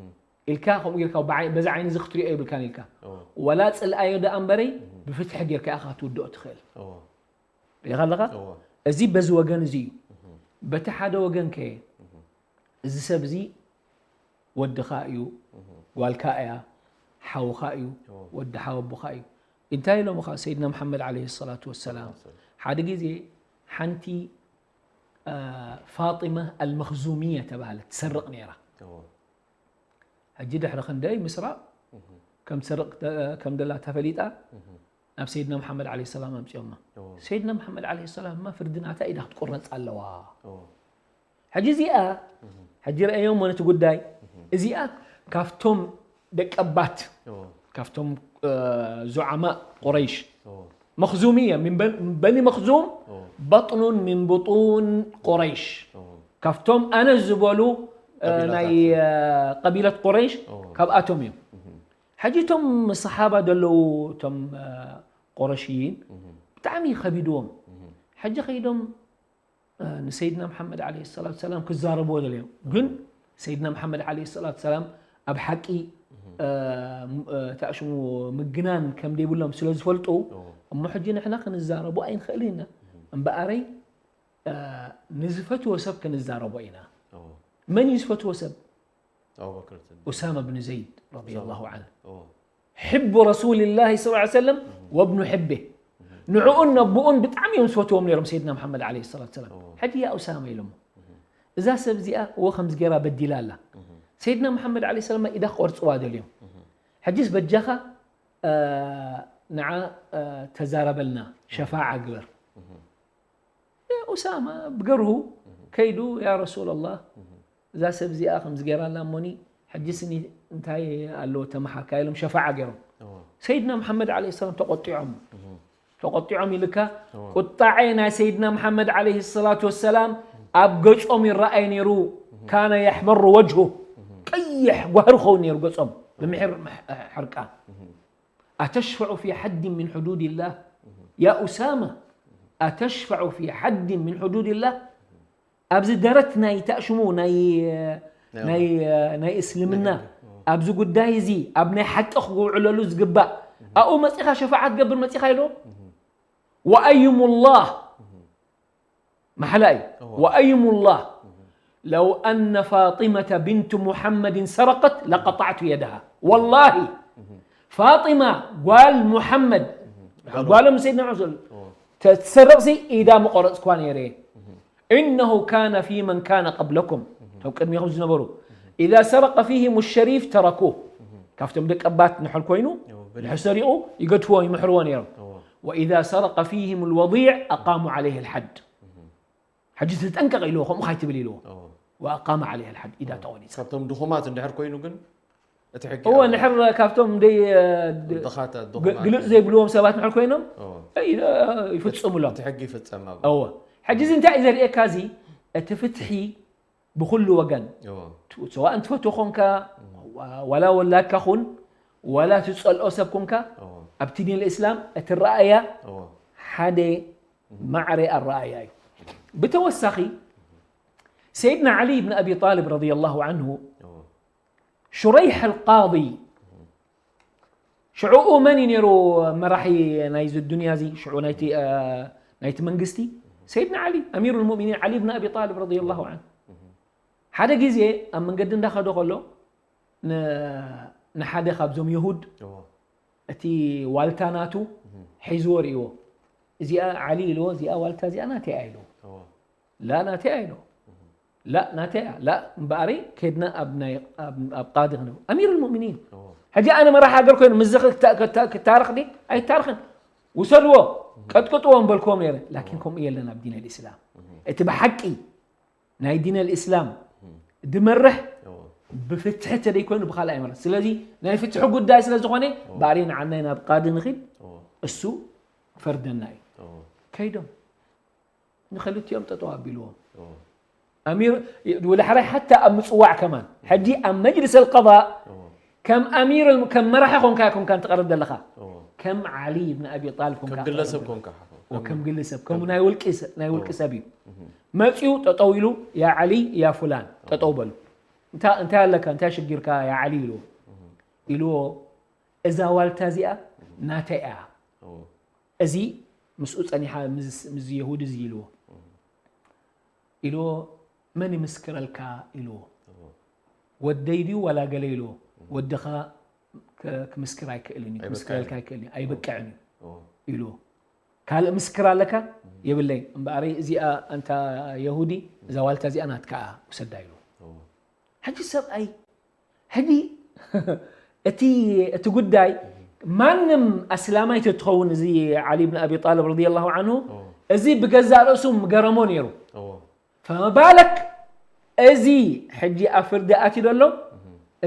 ኢልካ፣ ከምኡ ጌርካ ብዓይ-፣ በዛ ዓይኒ እዚ ክትሪኦ የብልካን ኢልካ። እዎ። ወላ ጽልኣዮ ደኣ እምበረይ፣ እህ። ብፍትሒ ጌርካ ኢኻ ክትውድኦ ትኽእል። እዎ። ርኢኻ ኣለኻ? እዎ። እዚ በዚ ወገን እዚ እዩ። እህ። በቲ ሓደ ወገን ከ፣ እህ። እዚ ሰብ እዚ ወድኻ እዩ፣ እህ። ጓልካ እያ፣ ሓውኻ እዩ፣ እዎ። ወዲ ሓወቦኻ እዩ። እንታይ ኢሎምኻ ሰይድና መሓመድ ዓለይሂ ሰላቱ ወሰላም? ሰላም። ሓደ ግዜ ሓንቲ፣ እ፣ ፋጢማ ኣልመኽዙምያ ተባህለት ትሰርቕ ነይራ። እዎ። ሕጂ ድሕሪ ክንደይ ምስራቕ እህ። ከም ትሰርቕ ተ-፣ ከም ደላ ተፈሊጣ፣ እህ። ናብ ሰይድና መሓመድ ዓለይሂ ሰላም ኣምጺኦማ። እዎ። ሰይድና መሓመድ ዓለይሂ ሰላም ድማ ፍርዲ ናታ ኢዳ ክትቁረጽ ኣለዋ። እዎ። ሕጂ እዚኣ፣ እህ። ሕጂ ረኣዮሞ ነቲ ጉዳይ፣ እህ። እዚኣ ካብቶም ደቀባት፣ እዎ። ካብቶም፣ እ፣ ዙዓማ ቁረይሽ፣ እዎ። መኽዙምያ፣ ምን በን-፣ በኒ መኽዙም፣ እዎ። በጥኑን ምን ብጡን ቁረይሽ። እዎ። ካብቶም ኣነ ዝበሉ፣ እ፣ ቀቢላታት። ናይ፣ እ፣ ቀቢለት ቁረይሽ፣ እዎ። ካብኣቶም እዮም። እህ። ሕጂ እቶም ሰሓባ ዘለዉ እቶም ቁረሽይን ብጣዕሚ ከቢድዎም። ሕጂ ከይዶም ንሰይድና መሓመድ ዓለይሂ ሰላቱ ሰላም ክዛረብዎ ደልዮም፣ ግን ሰይድና መሓመድ ዓለይሂ ሰላቱ ሰላም ኣብ ሓቂ ተኣሽሙ ምግናን ከም ደይብሎም ስለ ዝፈልጡ፣ እሞ ሕጂ ንሕና ክንዛረቦ ኣይንኽእልን ኢና። እምበኣረይ ንዝፈትዎ ሰብ ክንዛረቦ ኢና። መን እዩ ዝፈትዎ ሰብ? ኡሳማ ብን ዘይድ ረዲየላሁ ዓንሁ። ሕቡ ረሱልላሂ ሰለላሁ ዐለይሂ ወሰለም ወብኑ ሕቤ። ንዕኡን ነቦኡን ብጣዕሚ እዮም ዝፈትዎም ነይሮም ሰይድና መሓመድ ዓለይሂ ሰላቱ ሰላም። ሕጂ ያ ኡሳማ ኢሎሞ፣ እዛ ሰብ እዚኣ እወ ከምዚ ገይራ በዲላ ኣላ። ሰይድና መሓመድ ዓለይሂ ሰላም ኢዳ ክቆርፅዋ ደልዮም። ሕጂስ በጃኻ ንዓ ተዛረበልና፣ ሸፋዓ ግበር። ኡሳማ ብገርሁ ከይዱ ያ ረሱለላህ እዛ ሰብ እዚኣ ከምዚ ገይራ ኣላ እሞኒ ሕጂ ስኒ እንታይ ኣለዎ ተመሓካ ኢሎም ሸፋዓ ገይሮም። ሰይድና መሓመድ ዓለይሂ ሰላም ተቆጢዖም። ተቆጢዖም ኢልካ ቁጣዐ ናይ ሰይድና መሓመድ ዓለይሂ ሰላቱ ወሰላም ኣብ ገጾም ይረኣይ ነይሩ። ካነ የሕመሩ ወጅሁ ቀይሕ ጓህሪ ኸውን ነይሩ ገጾም ብምሕር ሕርቃን። أتشفع في حد من حدود الله يا أسامة أتشفع في حد من حدود الله ኣብዚ ደረት ናይ ተእሽሙ ናይ ናይ ናይ እስልምና ኣብዚ ጉዳይ እዚ ኣብ ናይ ሓቂ ክውዕለሉ ዝግባእ ኣብኡ መጺኻ ሸፋዓ ትገብር መጺኻ ኢልዎ። وأيم الله መሓላ እዩ። وأيم الله لو أن فاطمة بنت محمد سرقت لقطعت يدها والله ፋጢማ ጓል ሙሓመድ ጓሎም ሰይድና ዑስማን ተትሰርቕሲ ኢዳ ምቆረፅኳ ነይረ። إنه كان في من كان قبلكم እቶም ቅድሚኹም ዝነበሩ إذا سرق فيهم الشريف تركوه ካብቶም ደቀባት ንሕል ኮይኑ ድሕር ሰሪቑ ይገድፍዎ ይምሕርዎ ነይሮም። وإذا سرق فيهم الوضيع أقاموا عليه الحد ሕጂ ተጠንቀቕ ኢልዎ ከምኡ ካይትብል ኢልዎ። وأقام عليها الحد ኢዳ ተቆሪፃ። ካብቶም ድኹማት እንድሕር ኮይኑ ግን እቲ ሕጊ እወ ንሕር ካብቶም ደይ ግልፅ ዘይብልዎም ሰባት ንሕር ኮይኖም ይፍፅሙሎም። እቲ ሕጊ ይፍፀም። እወ ሕጂ እዚ እንታይ እዩ ዘርእየካ? እዚ እቲ ፍትሒ ብኩሉ ወገን ሰዋእ እንትፈትዎ ኮንካ ዋላ ወላድካ ኩን ዋላ ትፀልኦ ሰብ ኮንካ ኣብቲ ዲን እስላም እቲ ረኣያ ሓደ ማዕረ ኣረኣያ እዩ። ብተወሳኺ ሰይድና ዓሊ ብን ኣቢ ጣልብ ረዲየላሁ ዓንሁ ሹረይሕ ኣልቃዲ ሽዑኡ መን እዩ ነይሩ መራሒ ናይዚ ዱንያ እዚ ሽዑ ናይቲ ናይቲ መንግስቲ ሰይድና ዓሊ ኣሚሩ ልሙእሚኒን ዓሊ ብን ኣቢ ጣልብ ረዲየላሁ ዓንሁ ሓደ ግዜ ኣብ መንገዲ እንዳኸደ ከሎ ንሓደ ካብዞም የሁድ እቲ ዋልታ ናቱ ሒዝዎ ርእዎ። እዚኣ ዓሊ ኢልዎ እዚኣ ዋልታ እዚኣ ናተይ እያ ኢልዎ። ላ ናተይ እያ ኢልዎ። ላ ናተይ እያ ላ እምበኣሪ ከድና ኣብ ናይ ኣብ ቃዲ ክንብል ኣሚር ልሙእሚኒን ሕጂ ኣነ መራሕ ሃገር ኮይኑ ምዚ ክታረኽ ዲ ኣይታርኽን ውሰድዎ ቀጥቅጥዎ ምበልክዎም ነይረ። ላኪን ከምኡ የለን ኣብ ዲን ልእስላም እቲ ብሓቂ ናይ ዲን ኣልእስላም ድመርሕ ብፍትሒ ተደይኮይኑ ብካልእ ኣይመርሕ። ስለዚ ናይ ፍትሒ ጉዳይ ስለ ዝኾነ ባዕሪ ንዓናይ ናብ ቃዲ ንኺድ እሱ ክፈርደና እዩ። ከይዶም ንክልቲኦም ጠጠው ኣቢልዎም። ኣሚር ወዳሕራይ ሓታ ኣብ ምፅዋዕ ከማን ሕጂ ኣብ መጅልስ ኣልቀضاء ከም ኣሚር ከም መራሒ ኮንካ ኮንካ እንትቀርብ ዘለኻ ከም ዓሊ ብን ኣቢ ጣልብ ኮንካ ግለሰብ ኮንካ ከም ግለሰብ ከም ናይ ውልቂ ሰብ እዩ። መጺኡ ጠጠው ኢሉ ያ ዓሊ ያ ፉላን ጠጠው በሉ እንታይ ኣለካ እንታይ ሽግርካ ያ ዓሊ ኢልዎ ኢልዎ እዛ ዋልታ እዚኣ ናተይ እያ እዚ ምስኡ ጸኒሓ ምስ የሁድ እዚ ኢልዎ ኢልዎ መን ይምስክረልካ ኢልዎ ወደይ ድዩ ዋላ ገለ ኢልዎ ወድኻ ክምስክር ኣይክእልን እዩ ክምስክረልካ ኣይክእልን እዩ ኣይበቅዕን እዩ ኢልዎ ካልእ ምስክር ኣለካ የብለይ እምበኣረይ እዚኣ ኣንታ የሁዲ እዛ ዋልታ እዚኣ ናትካ ውሰዳ ኢልዎ ሕጂ ሰብኣይ ሕጂ እቲ እቲ ጉዳይ ማንም ኣስላማይ ተትኸውን እዚ ዓሊ ብን ኣቢ ጣልብ ረዲየላሁ ዓንሁ እዚ ብገዛእ ርእሱ ምገረሞ ነይሩ ፈመባለክ እዚ ሕጂ ኣብ ፍርዲ ኣትዩ ዘሎ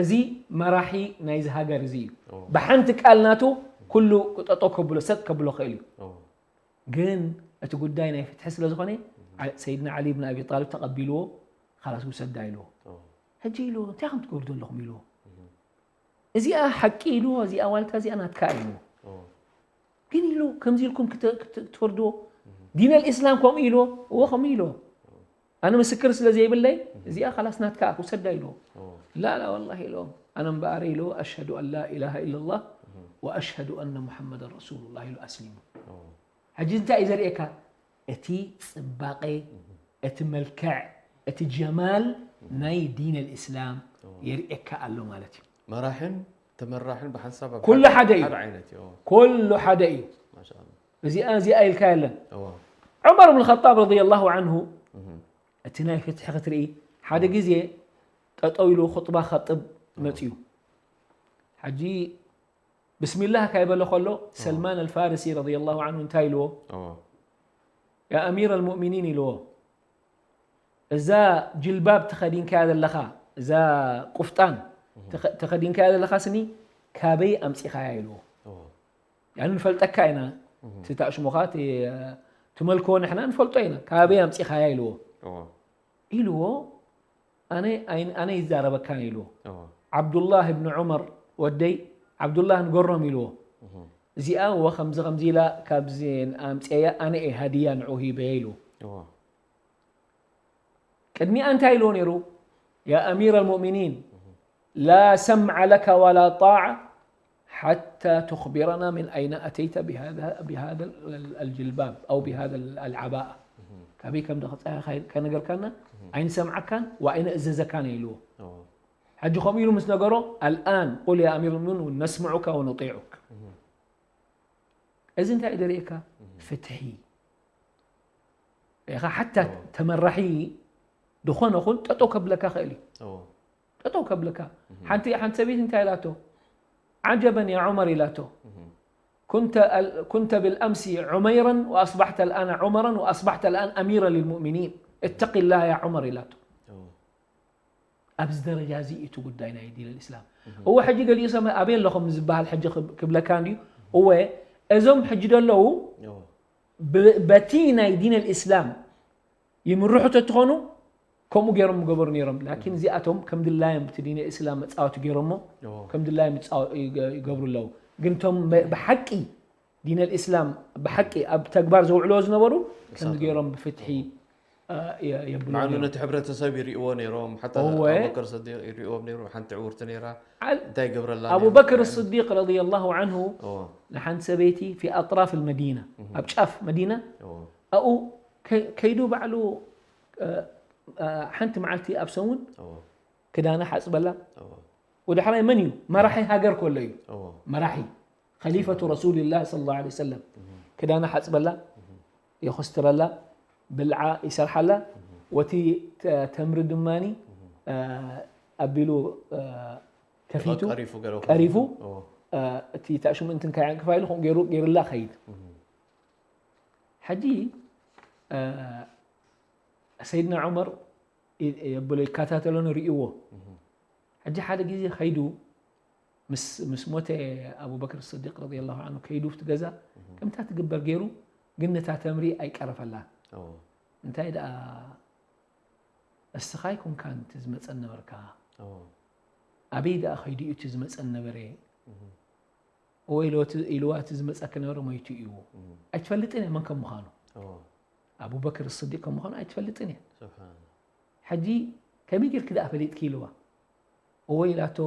እዚ መራሒ ናይዚ ሃገር እዚ እዩ ብሓንቲ ቃል ናቱ ኩሉ ጠጦ ከብሎ ሰጥ ከብሎ ክእል እዩ ግን እቲ ጉዳይ ናይ ፍትሒ ስለ ዝኾነ ሰይድና ዓሊ ብን ኣቢ ጣልብ ተቐቢልዎ ካላስ ውሰዳ ኢልዎ ሕጂ ኢልዎ እንታይ ከም ትገብሩ ዘለኹም ኢልዎ እዚኣ ሓቂ ኢልዎ፣ እዚኣ ዋልታ እዚኣ ናትካ ኢልዎ። ግን ኢሉ ከምዚ ኢልኩም ክተ- ክተ- ክትፈርድዎ፣ ዲነል ኢስላም ከምኡ ኢልዎ፣ እዎ ከምኡ ኢልዎ። ኣነ ምስክር ስለ ዘይብለይ እዚኣ ካላስ ናትካ ውሰዳ ኢልዎ። ላ ላ ወላሂ ኢልዎ፣ ኣነ እምበኣር ኢልዎ ኣሽሀዱ ኣን ላ ኢላሃ ኢለላህ ወኣሽሀዱ ኣነ ሙሐመደን ረሱሉላህ ኢሉ ኣስሊሙ። ሕጂ እንታይ እዩ ዘርእየካ? እቲ ጽባቐ፣ እቲ መልክዕ፣ እቲ ጀማል ናይ ዲን ኣልእስላም የርእየካ ኣሎ ማለት እዩ። መራሕን ተመራሕን ብሓንሳብ ኣብ ኩሉ ሓደ እዩ። ሓደ ዓይነት እዩ። ኩሉ ሓደ እዩ። ማሻኣላ። እዚኣ እዚኣ ኢልካ የለን። እዎ። ዑመር ብን ኸጣብ ረዲየላሁ ዓንሁ እቲ ናይ ፍትሒ ክትርኢ ሓደ ግዜ ጠጠው ኢሉ ኹጥባ ኸጥብ መፅዩ። ሕጂ ብስሚላህ ካይበለ ከሎ ሰልማን ኣልፋርሲ ረዲየላሁ ዓንሁ እንታይ ኢልዎ? እዎ። ያ ኣሚር ኣልሙእሚኒን ኢልዎ፣ እዛ ጅልባብ ተኸዲንካያ ዘለኻ፣ እዛ ቁፍጣን ተኸ- ተኸዲንካያ ዘለኻ ስኒ ካበይ ኣምፂኻያ ኢልዎ። እዎ። ያኒ ንፈልጠካ ኢና፣ እቲ ታእሽሙኻ እቲ ትመልክዎ ንሕና ንፈልጦ ኢና፣ ካበይ ኣምፂኻያ ኢልዎ። እዎ። ኢልዎ ኣነ ኣይ- ኣነ ይዛረበካን ኢልዎ። እዎ። ዓብዱላህ እብኒ ዑመር ወደይ ዓብዱላህ ንገሮም ኢልዎ። እዚኣ እወ ከምዚ ከምዚ ኢላ ካብዚ ኣምፅያ ኣነ እየ ሃድያ ንዑ ሂበየ ኢልዎ። እዎ። ቅድሚኣ እንታይ ኢልዎ ነይሩ? ያ ኣሚር ኣልሙእሚኒን ላ ሰምዐ ለከ ወላ ጣዓ ሓታ ትኽቢረና ምን ኣይነ ኣተይተ ብሃذ ኣልጅልባብ ኣው ብሃذ ኣልዓባኣ፣ ካበይ ከም ደኸፃያ ከነገርካና ኣይንሰምዓካን ወኣይነእዘዘካን ኢልዎ። እዎ። ሕጂ ከምኡ ኢሉ ምስ ነገሮ ኣልኣን ቁል ያ ኣሚር ልሙእሚኒን ነስምዑካ ወኑጢዑክ። እዚ እንታይ እዩ ዘርእየካ? ፍትሒ ኢኻ ሓታ ተመራሒ ዝኾነ ኹን ጠጠው ከብለካ ኽእል እዩ። እዎ። ጠጠው ከብለካ ሓንቲ ሓንቲ ሰበይቲ እንታይ ኢላቶ? ዓጀበን ያ ዑመር ኢላቶ። كنت كنت بالأمس عميرا وأصبحت الآن عمرا وأصبحت الآن أميرا للمؤمنين اتق الله يا عمر ኢላቶ። እዎ። ኣብዚ ደረጃ እዚ እቲ ጉዳይ ናይ ዲን ኣልእስላም። እወ ሕጂ ገሊኡ ሰብ ኣበይ ኣለኹም ዝበሃል ሕጂ ክብ- ክብለካ እንድዩ። እወ እዞም ሕጂ ደለዉ እዎ። ብ- በቲ ናይ ዲን ኣልእስላም ይምርሑ ተትኾኑ ከምኡ ገይሮም ምገበሩ ነይሮም። ላኪን እዚኣቶም ከም ድላዮም እቲ ዲን ኣልእስላም መፃወቲ ገይሮሞ እዎ። ከም ድላዮም ይፃወ- ይገ- ይገብሩ ኣለዉ። ግን እቶም በ- ብሓቂ ዲን ኣልእስላም ብሓቂ ኣብ ተግባር ዘውዕልዎ ዝነበሩ ከም ገይሮም ብፍትሒ የ- የብሉ መዓኑ ነይሮም። ነቲ ሕብረተሰብ ይርእዎ ነይሮም። ሓታ እወ። ኣቡበከር ሰዲቅ ይርእዎም ነይሩ። ሓንቲ ዕውርቲ ነይራ። ዓል- እንታይ ይገብረላ ኣቡበክር ስዲቅ ረዲየላሁ ዓንሁ እዎ። ንሓንቲ ሰበይቲ ፊ ኣጥራፍ ልመዲና ኣብ ጫፍ መዲና እዎ። ኣብኡ ከ- ከይዱ ባዕሉ እ፣ እ፣ ሓንቲ መዓልቲ ኣብ ሰሙን እዎ። ክዳና ሓፅበላ። እዎ። ወዳሕራይ መን እዩ መራሒ ሃገር ከሎ እዩ። እዎ። መራሒ ኸሊፈቱ ረሱልላህ ሰለላሁ ዐለይሂ ወሰለም ክዳና ሓፅበላ፣ የኾስትረላ፣ ብልዓ ይሰርሓላ። ወቲ ተ- ተምሪ ድማኒ እ፣ ኣቢሉ እ፣ ከፊቱ ቀሪፉ ገለ ቀሪፉ እዎ። እ፣ እቲ ታሽሙ እንትን ካይዓንቅፋ ኢሉ ከምኡ ገይሩ ገይሩላ ኸይድ። ሕጂ እ፣ ሰይድና ዑመር ይ- የብሎ ይከታተሎ ነይሩ ይእዎ። ሕጂ ሓደ ግዜ ኸይዱ ምስ ምስ ሞተ ኣቡበክር ስዲቅ ረዲየላሁ ዓንሁ ከይዱ ኣብቲ ገዛ ከምታ ትግበር ገይሩ፣ ግን ነታ ተምሪ ኣይቀረፈላን። እዎ። እንታይ ደኣ እስኻ ኣይኮንካን እቲ ዝመፀ ነበርካ፣ እዎ። ኣበይ ደኣ ኸይዱ እዩ እቲ ዝመፀ ነበረ? እዎ ኢልዎ እቲ- ኢልዋ እቲ ዝመፀኪ ነበረ ሞይቱ እዩ። ኣይትፈልጥን እየ መን ከም ምዃኑ። እዎ። ኣቡበክር ስዲቅ ከም ምዃኑ ኣይትፈልጥን እየ። ስብሓን። ሕጂ ከመይ ጌርኪ ደኣ ፈሊጥኪ ኢልዋ። እዎ ኢላቶ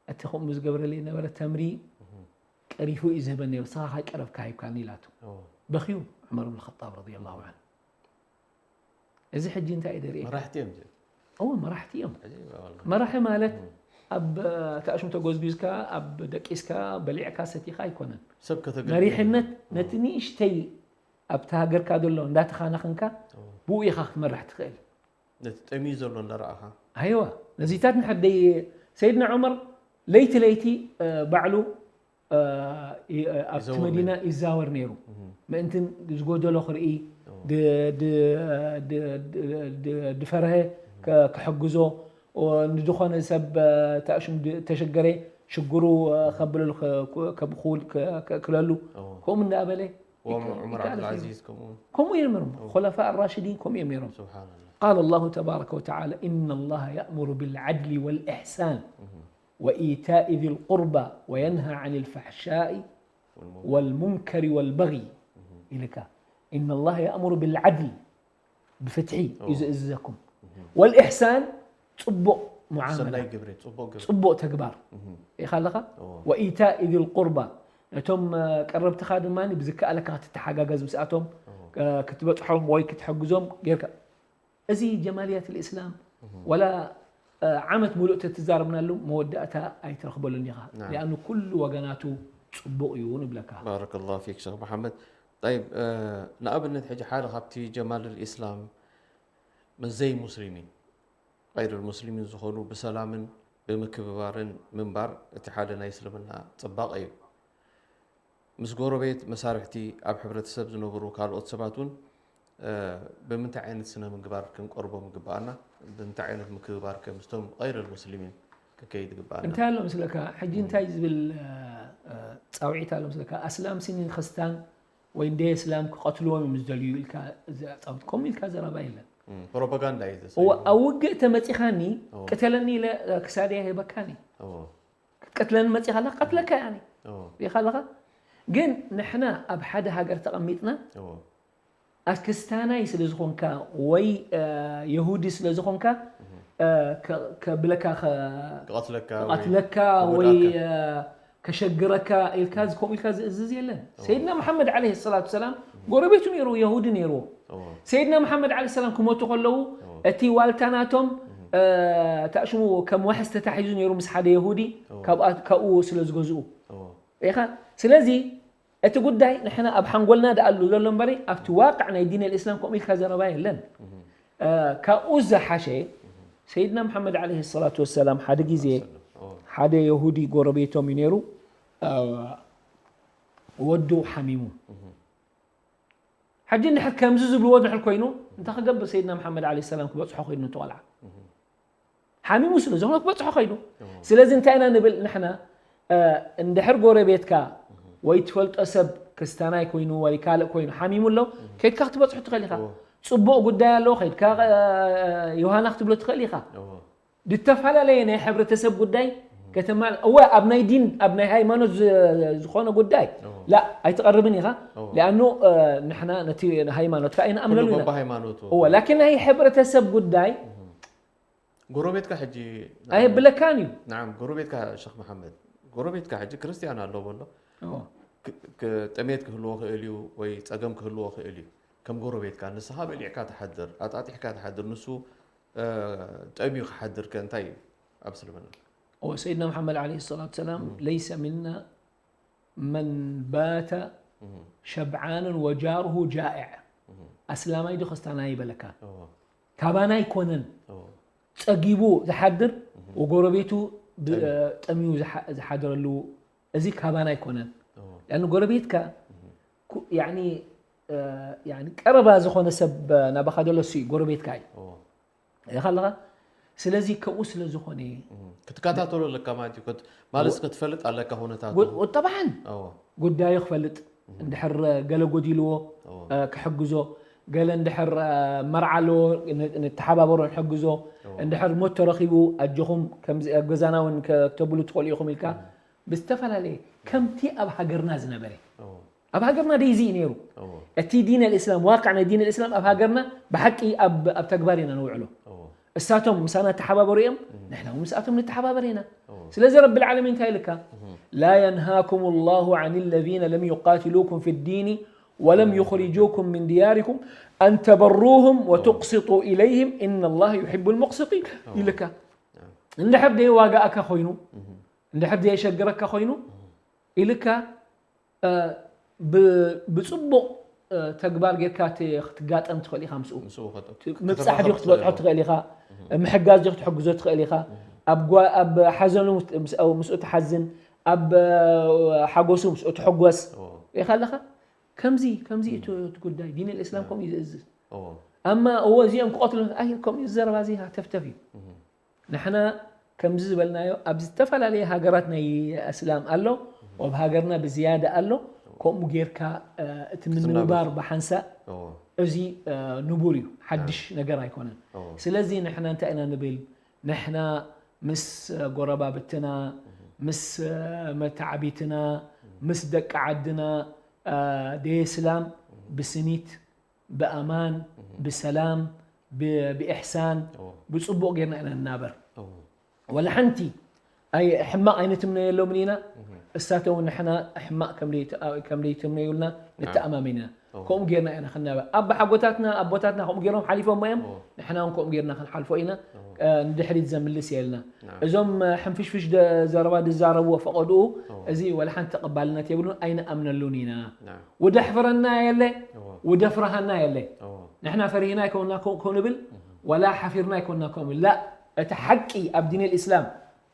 እቲ ከምኡ ዝገብረለይ ነበረ ተምሪ ቀሪፉ እዩ ዝህበኒ ነይሩ፣ ንስኻ ካይቀረብካ ሂብካኒ ኢላቶ። እዎ። በኽዩ ዑመር ብን ኸጣብ ረዲየላሁ ዓንሁ። እዚ ሕጂ እንታይ እዩ ደርእየካ? መራሕቲ እዮም እዚኦም። እዎ መራሕቲ እዮም። ሕጂ ዋላ። መራሒ ማለት ኣብ ታእሽሙ ተጎዝጒዝካ ኣብ ደቂስካ በሊዕካ ሰቲኻ ኣይኮነን። ሰብ ከተገልግል መሪሕነት እዮም። ነቲ ንእሽተይ ኣብቲ ሃገርካ ዘሎ እንዳተኻናኸንካ ብኡ ኢኻ ክትመራሕ ትኽእል። ነቲ ጠምዩ ዘሎ እንዳረኣኻ። ኣይዋ ነዚታት ንሕደይ ሰይድና ዑመር ለይቲ ለይቲ እ፣ ባዕሉ እ፣ ይ- እ፣ ኣብቲ ይዘውር መዲና ነይሩ። ይዛወር ነይሩ። እም። ምእንቲ ዝጎደሎ ክርኢ እዎ። ድ- ድ- ድ- ድ- ድ- ድፈርሀ ከ- ክሕግዞ ኦ፣ ንዝኾነ ሰብ እ፣ ተእሽም ድ- ተሸገረ ሽግሩ እ፣ ከብለሉ ከ- ከ- ከብኹል ከ- ከእክለሉ እዎ። ከምኡ እንዳበለ ወም ይካ- ዑመር ይካለፍ ነይሩ። ዓብዱልዓዚዝ ከምኡ። ከምኡ እዮም ነይሮም። ኹለፋ ኣራሽዲን ከምኡ እዮም ነይሮም። ስብሓንላ። قال الله تبارك وتعالى إن الله يأمر بالعدل والإحسان وإيتاء ذي القربى وينهى عن الفحشاء والمنكر والبغي ኢልካ إن الله يأمر بالعدل ብፍትሒ እዩ ዝእዝዘኩም والإحسان ጽቡቕ ሙዓመላ ሰናይ ግብሪ ጽቡቕ ግብሪ ጽቡቕ ተግባር ኢኻ ኣለኻ وإيتاء ذي القربى ነቶም ቀረብትኻ ድማ ብዝከኣለካ ክትተሓጋገዝ ምስኣቶም ክትበፅሖም ወይ ክትሕግዞም ጌርካ እዚ ጀማልያት الإسلام ولا ዓመት ሙሉእ ተትዛረብናሉ መወዳእታ ኣይትረኽበሉን ኢኻ لأنه ኩሉ ወገናቱ ጽቡቕ እዩ ንብለካ ባረከላሁ ፊክ ሸኽ መሓመድ طيب ንኣብነት ሕጂ ሓደ ካብቲ ጀማል الإسلام ምስ ዘይሙስሊሚን غير المسلمين ዝኾኑ ብሰላምን ብምክብባርን ምንባር እቲ ሓደ ናይ እስልምና ፅባቐ እዩ። ምስ ጎረቤት መሳርሕቲ ኣብ ሕብረተሰብ ዝነብሩ ካልኦት ሰባት እውን ብምንታይ ዓይነት ስነ ምግባር ክንቀርቦም ይግበኣና? ብምንታይ ዓይነት ምክብባር ከ ምስቶም غير المسلمين ክከይድ ይግበኣና? እንታይ ኣሎ ምስለካ ሕጂ እንታይ ዝብል ፃውዒት ኣሎ ምስለካ ኣስላም ሲኒ ክስታን ወይ እንደ እስላም ክቐትልዎም እዮም ዝደልዩ ኢልካ ከምኡ ኢልካ ዘረባ የለን ፕሮፓጋንዳ እዩ እወ ኣብ ውግእ ተመፂኻኒ ቅተለኒ ኢለ ክሳደይ ኣይህበካኒ ክትቀትለኒ መፂኻ ኣለካ ቀትለካ ያኒ ሪኻ ኣለኻ ግን ንሕና ኣብ ሓደ ሃገር ተቐሚጥና ኣክስታናይ ስለ ዝኾንካ ወይ የሁዲ ስለ ዝኾንካ ከብለካ ክቐትለካ ወይ ከሸግረካ ኢልካ ከምኡ ኢልካ ዝእዝዝ የለን ሰይድና መሓመድ ዓለ ሰላት ሰላም ጎረቤቱ ነይሩ የሁዲ ነይርዎ ሰይድና መሓመድ ዓለ ሰላም ክመቱ ከለዉ እቲ ዋልታ ናቶም ታሽሙ ከም ዋሕስ ተታሒዙ ነይሩ ምስ ሓደ የሁዲ ካብኡ ስለ ዝገዝኡ ኢኻ ስለዚ እቲ ጉዳይ ንሕና ኣብ ሓንጎልና ደኣሉ ዘሎ እምበሪ ኣብቲ ዋቅዕ ናይ ዲን ልእስላም ከምኡ ኢልካ ዘረባ የለን ካብኡ ዝሓሸ ሰይድና መሓመድ ዓለ ሰላቱ ወሰላም ሓደ ግዜ ሓደ የሁዲ ጎረቤቶም እዩ ነይሩ ወዱ ሓሚሙ ሕጂ እንድሕር ከምዚ ዝብልዎ ድሕር ኮይኑ እንታይ ክገብር ሰይድና መሓመድ ዓለ ሰላም ክበፅሖ ኮይኑ እቲ ቆልዓ ሓሚሙ ስለ ዝኾነ ክበፅሖ ከይዱ ስለዚ እንታይ ኢና ንብል ንሕና እንድሕር ጎረቤትካ ወይ ትፈልጦ ሰብ ክስታናይ ኮይኑ ወይ ካልእ ኮይኑ ሓሚሙ ኣሎ ከይድካ ክትበፅሑ ትኽእል ኢኻ ፅቡቕ ጉዳይ ኣለዎ ከይድካ ዮሃና ክትብሎ ትኽእል ኢኻ ዝተፈላለየ ናይ ሕብረተሰብ ጉዳይ ከተማ እወ ኣብ ናይ ዲን ኣብ ናይ ሃይማኖት ዝኾነ ጉዳይ ላ ኣይትቐርብን ኢኻ ሊኣኑ ንሕና ነቲ ሃይማኖትካ ኣይንኣምነሉ ኢና ላኪን ናይ ሕብረተሰብ ጉዳይ ጎረቤትካ ሕጂ ኣየብለካን እዩ ናም ጎረቤትካ ሸክ መሓመድ ጎረቤትካ ሕጂ ክርስትያን ኣሎ በሎ ጥሜት ክህልዎ ክእል እዩ ወይ ፀገም ክህልዎ ክእል እዩ ከም ጎረቤትካ ንስኻ በሊዕካ ትሓድር ኣጣጢሕካ ትሓድር ንሱ ጠምዩ ክሓድር ከ እንታይ እዩ ኣብ እስልምና ሰይድና መሓመድ ለ ሰላት ሰላም ለይሰ ምና መን ባተ ሸብዓንን ወጃርሁ ጃዕ ኣስላማይ ዶ ክስታናይ ይበለካ ካባና ኣይኮነን ጸጊቡ ዝሓድር ወጎረቤቱ ጠምዩ ዝሓደረሉ እዚ ካባና ኣይኮነን ያን ጎረቤትካ ቀረባ ዝኾነ ሰብ ናባኻ ዘሎ ሱ ጎረቤትካ እዩ ኢኻ ኣለኻ ስለዚ ከምኡ ስለ ዝኾነ ክትከታተሎ ኣለካ ማለት እዩ ማለት ክትፈልጥ ኣለካ ሁነታቱ ጠብዓን ጉዳዩ ክፈልጥ እንድሕር ገለ ጎዲልዎ ክሕግዞ ገለ እንድሕር መርዓ ኣለዎ ንተሓባበሮ ንሕግዞ እንድሕር ሞት ተረኺቡ ኣጆኹም ገዛና እውን ከተብሉ ትኽእሉ ኢኹም ኢልካ ብዝተፈላለየ ከምቲ ኣብ ሃገርና ዝነበረ ኣብ ሃገርና ደይ እዚ ነይሩ እቲ ዲን ኣልእስላም ዋቃዕ ናይ ዲን ኣልእስላም ኣብ ሃገርና ብሓቂ ኣብ ተግባር ኢና ንውዕሎ እሳቶም ምሳና ተሓባበሩ እዮም ንሕና እውን ምስኣቶም ንተሓባበር ኢና ስለዚ ረቢ ልዓለሚን እንታይ ኢልካ لا ينهاكم الله عن الذين لم يقاتلوكم في الدين ولم يخرجوكم من دياركم أن تبروهم وتقسطوا إليهم إن الله يحب المقسطين ኢልካ እንድሕር ደይዋጋእካ ኮይኑ እንድሕር ደየሸግረካ ኮይኑ ኢልካ ብፅቡቕ ተግባር ጌርካ ክትጋጠም ትኽእል ኢኻ ምስኡ ምብፃሕ ዲ ክትበፅሖ ትኽእል ኢኻ ምሕጋዝ ዲ ክትሕግዞ ትኽእል ኢኻ ኣብ ሓዘኑ ምስኡ ትሓዝን ኣብ ሓጎሱ ምስኡ ትሕጎስ ኢኻ ኣለኻ ከምዚ ከምዚ እቲ ጉዳይ ዲን ልእስላም ከምኡ እዩ ዝእዝዝ ኣማ እዎ እዚኦም ክቐትሉ ኣይ ከምኡ እዩ ዘረባ እዚ ሃተፍተፍ እዩ ንሕና ከምዚ ዝበልናዮ ኣብ ዝተፈላለየ ሃገራት ናይ እስላም ኣሎ ኣብ ሃገርና ብዝያዳ ኣሎ ከምኡ ጌርካ እቲ ምንብባር ብሓንሳእ እዚ ንቡር እዩ ሓድሽ ነገር ኣይኮነን ስለዚ ንሕና እንታይ ኢና ንብል ንሕና ምስ ጎረባብትና፣ ምስ መተዓቢትና፣ ምስ ደቂ ዓድና፣ ደየ ስላም ብስኒት፣ ብኣማን፣ ብሰላም፣ ብ-፣ ብኢሕሳን፣ እዎ። ብጽቡቕ ጌርና ኢና ንናበር። እዎ። ወላ ሓንቲ ኣይ-፣ ሕማቕ ኣይንትምነየሎምን ኢና። እሳቶም ንሕና ሕማቕ ከም ደይት-፣ ከም ደይትምነዩልና ንተኣማመን ኢና። እዎ። ከምኡ ጌርና ኢና ክንናበር። ኣቦሓጎታትና፣ ኣቦታትና ከምኡ ጌሮም ሓሊፎሞ እዮም። እዎ። ንሕና እውን ከምኡ ጌርና ክንሓልፎ ኢና። እዎ። እ፣ ንድሕሪት ዘምልስ የልና። ናም። እዞም፣ እ፣ ሕንፍሽፍሽ ደ-፣ ዘረባ ዝዛረብዎ ፈቐድኡ፣ እዎ። እዚ ወላ ሓንቲ ተቐባልነት የብሉን፣ ኣይንኣምነሉን ኢና። ናም። ውደሕፍረና የለ፣ እዎ። ውደፍርሃና የለ። እዎ። ንሕና ፈሪህና ኣይኮንና ከምኡ ክንብል፣ እህ። ወላ ሓፊርና ኣይኮንና ከምኡ ንብል። ላ፣ እቲ ሓቂ ኣብ ዲን ልእስላም፣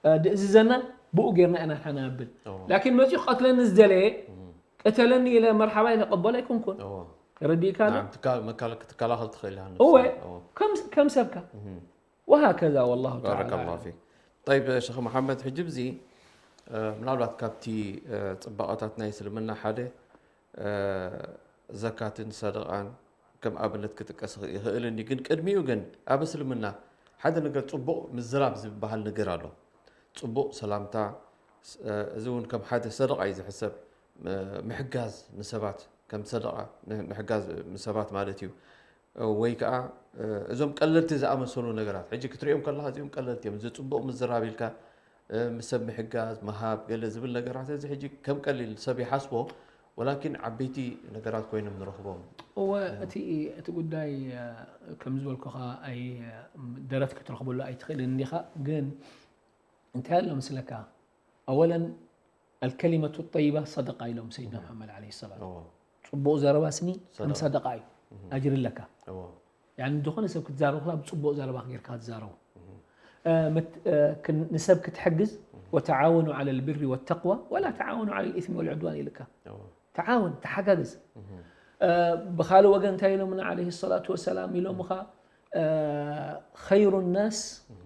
እ፣ ድእዝዘና፣ ብኡ ጌርና ኢና ንሕና ንብል። እዎ። ላኪን መጺኡ ክቐትለኒ ዝደለየ፣ እህ። ቅተለኒ ኢለ መርሓባ ኢለ ቀበል ኣይኮንኩን። እዎ። ተረዲእካ ዶ? ናም፣ ትካ-፣ መካል-፣ ክትከላኸል ትኽእል ኢኻ ንሱ። እወ፣ እዎ። ከም፣ ከም ሰብካ። እህ። ወሃከዛ ወላሁ ተዓላ ባረከላሁ ኣዕለም። ፊክ። ጠይብ፣ ሸኽ መሓመድ፣ ሕጂ ብዚ፣ እ፣ ምናልባት ካብቲ፣ እ፣ ጽባቐታት ናይ እስልምና ሓደ፣ እ፣ ዘካትን ሰደቓን ከም ኣብነት ክጥቀስ ይኽ-፣ ይኽእል እንዲ፣ ግን ቅድሚኡ ግን ኣብ እስልምና ሓደ ነገር ጽቡቕ ምዝራብ ዝበሃል ነገር ኣሎ። ጽቡቕ ሰላምታ፣ ስ-፣ እ፣ እዚ እውን ከም ሓደ ሰደቓ እዩ ዝሕሰብ። ም-፣ ምሕጋዝ ንሰባት ከም ሰደቓ ም-፣ ምሕጋዝ ንሰባት ማለት እዩ። ወይ ከኣ፣ እ፣ እዞም ቀለልቲ ዝኣመሰሉ ነገራት፣ ሕጂ ክትሪኦም ከለኻ እዚኦም ቀለልቲ እዮም። እዚ ጽቡቕ ምዝራብ ኢልካ፣ እ፣ ምስ ሰብ ምሕጋዝ፣ ምሃብ፣ ገለ ዝብል ነገራት፣ እዚ ሕጂ ከም ቀሊል ሰብ ይሓስቦ፣ ወላኪን ዓበይቲ ነገራት ኮይኖም ንረኽቦም። እወ፣ እ። እቲ፣ እቲ ጉዳይ፣ እ፣ ከም ዝበልኩኻ፣ ኣይ-፣ ደረት ክትረኽበሉ ኣይትኽእልን እንዲኻ፣ ግን እንታይ ኣሎ መስለካ? ኣወለን፣ ኣልከሊመቱ ጠይባ ሰደቃ ኢሎም ሰይድና እህ። መሓመድ ዓለይሂ ሰላም። እዎ። ጽቡቕ ዘረባ ስኒ ከም ሰደቃ። ሰደቃ እዩ። እህ። ኣጅሪ ኣለካ። እዎ። ያኒ፣ ዝኾነ ሰብ ክትዛረብ ከላ ብጽቡቕ ዘረባ ጌርካ ክትዛረቡ። እህ። እ፣ ምት-፣ እ፣ ክን-፣ ንሰብ ክትሕግዝ፣ እህ። ወተዓወኑ ዐለል ቢሪ ወተቅዋ ወላ ተዓወኑ ዐለል ኢስሚ ወልዑድዋን ኢልካ። እዎ። ተዓወን፣ ተሓጋገዝ። እህ። እ፣ ብኻልእ ወገን እንታይ ኢሎምና ዓለይሂ ሰላቱ ወሰላም? ኢሎምኻ፣ እ፣ ኸይሩ ናስ እህ።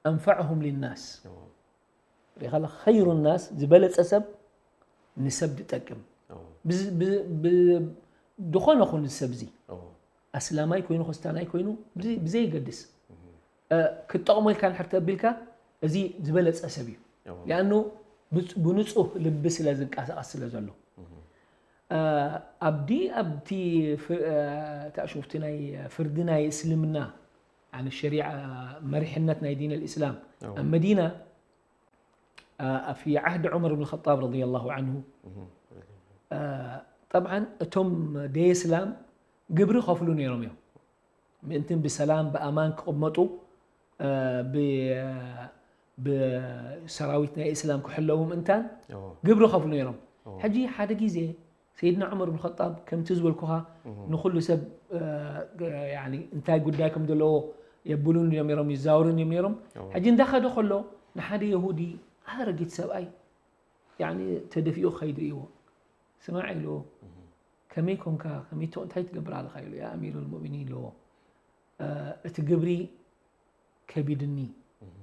ኣንፈዕሁም ሊናስ። እዎ። ሪኢኻ ኣለኻ? ኸይሩ ናስ፣ ዝበለጸ ሰብ ንሰብ ዝጠቅም። እዎ። ብዝ-፣ ብ-፣ ብ-፣ ዝኾነ ኹን ሰብ እዚ፣ እዎ። ኣስላማይ ኮይኑ፣ ክርስትያናይ ኮይኑ፣ ብዘይ-፣ ብዘይገድስ፣ እህ። እ፣ ክትጠቕሞ ኢልካ እንድሕር ተቢልካ፣ እዚ ዝበለጸ ሰብ እዩ። እዎ። ሊኣኑ ብጽ-፣ ብንጹህ ልቢ ስለ ዝንቀሳቐስ ስለ ዘሎ። እህ። እ፣ ኣብዲ-፣ ኣብቲ ፍ-፣ እ፣ ታሽሙፍቲ ናይ ፍርዲ ናይ እስልምና፣ ያኒ ሸሪዓ መሪሕነት ናይ ዲን ኣልእስላም እዎ። ኣብ መዲና፣ እ፣ ፊ ዓህድ ዑመር ብን ኸጣብ ረዲየላሁ ዓንሁ፣ እህ። እ፣ ጠብዓን እቶም ደየስላም ግብሪ ከፍሉ ነይሮም እዮም። ምእንትን ብሰላም ብኣማን ክቕመጡ፣ እ፣ ብ-፣ ብሰራዊት ናይ እስላም ክሕለዉ ምእንታን እዎ። ግብሪ ከፍሉ ነይሮም። እዎ። ሕጂ ሓደ ግዜ ሰይድና ዑመር ብን ኸጣብ ከምቲ ዝበልኩኻ እህ። ንኹሉ ሰብ፣ እ፣ ግ-፣ ያኒ እንታይ ጉዳይ ከም ዘለዎ የብሉን እዮም ነይሮም፣ ይዛወሩን እዮም ነይሮም። እዎ። ሕጂ እንዳኸደ ከሎ ንሓደ የሁዲ ኣረጊት ሰብኣይ ያኒ ተደፊኡ ክኸይድ ርእይዎ። ስማዕ ኢልዎ፣ እህ። "ከመይ ኮንካ? ከመይ ቶ-፣ እንታይ ትገብር ኣለኻ?" ኢሉ፣ "ያ ኣሚረል ሙእሚኒን" ኢልዎ፣ "እ፣ እቲ ግብሪ ከቢድኒ፣ እህ።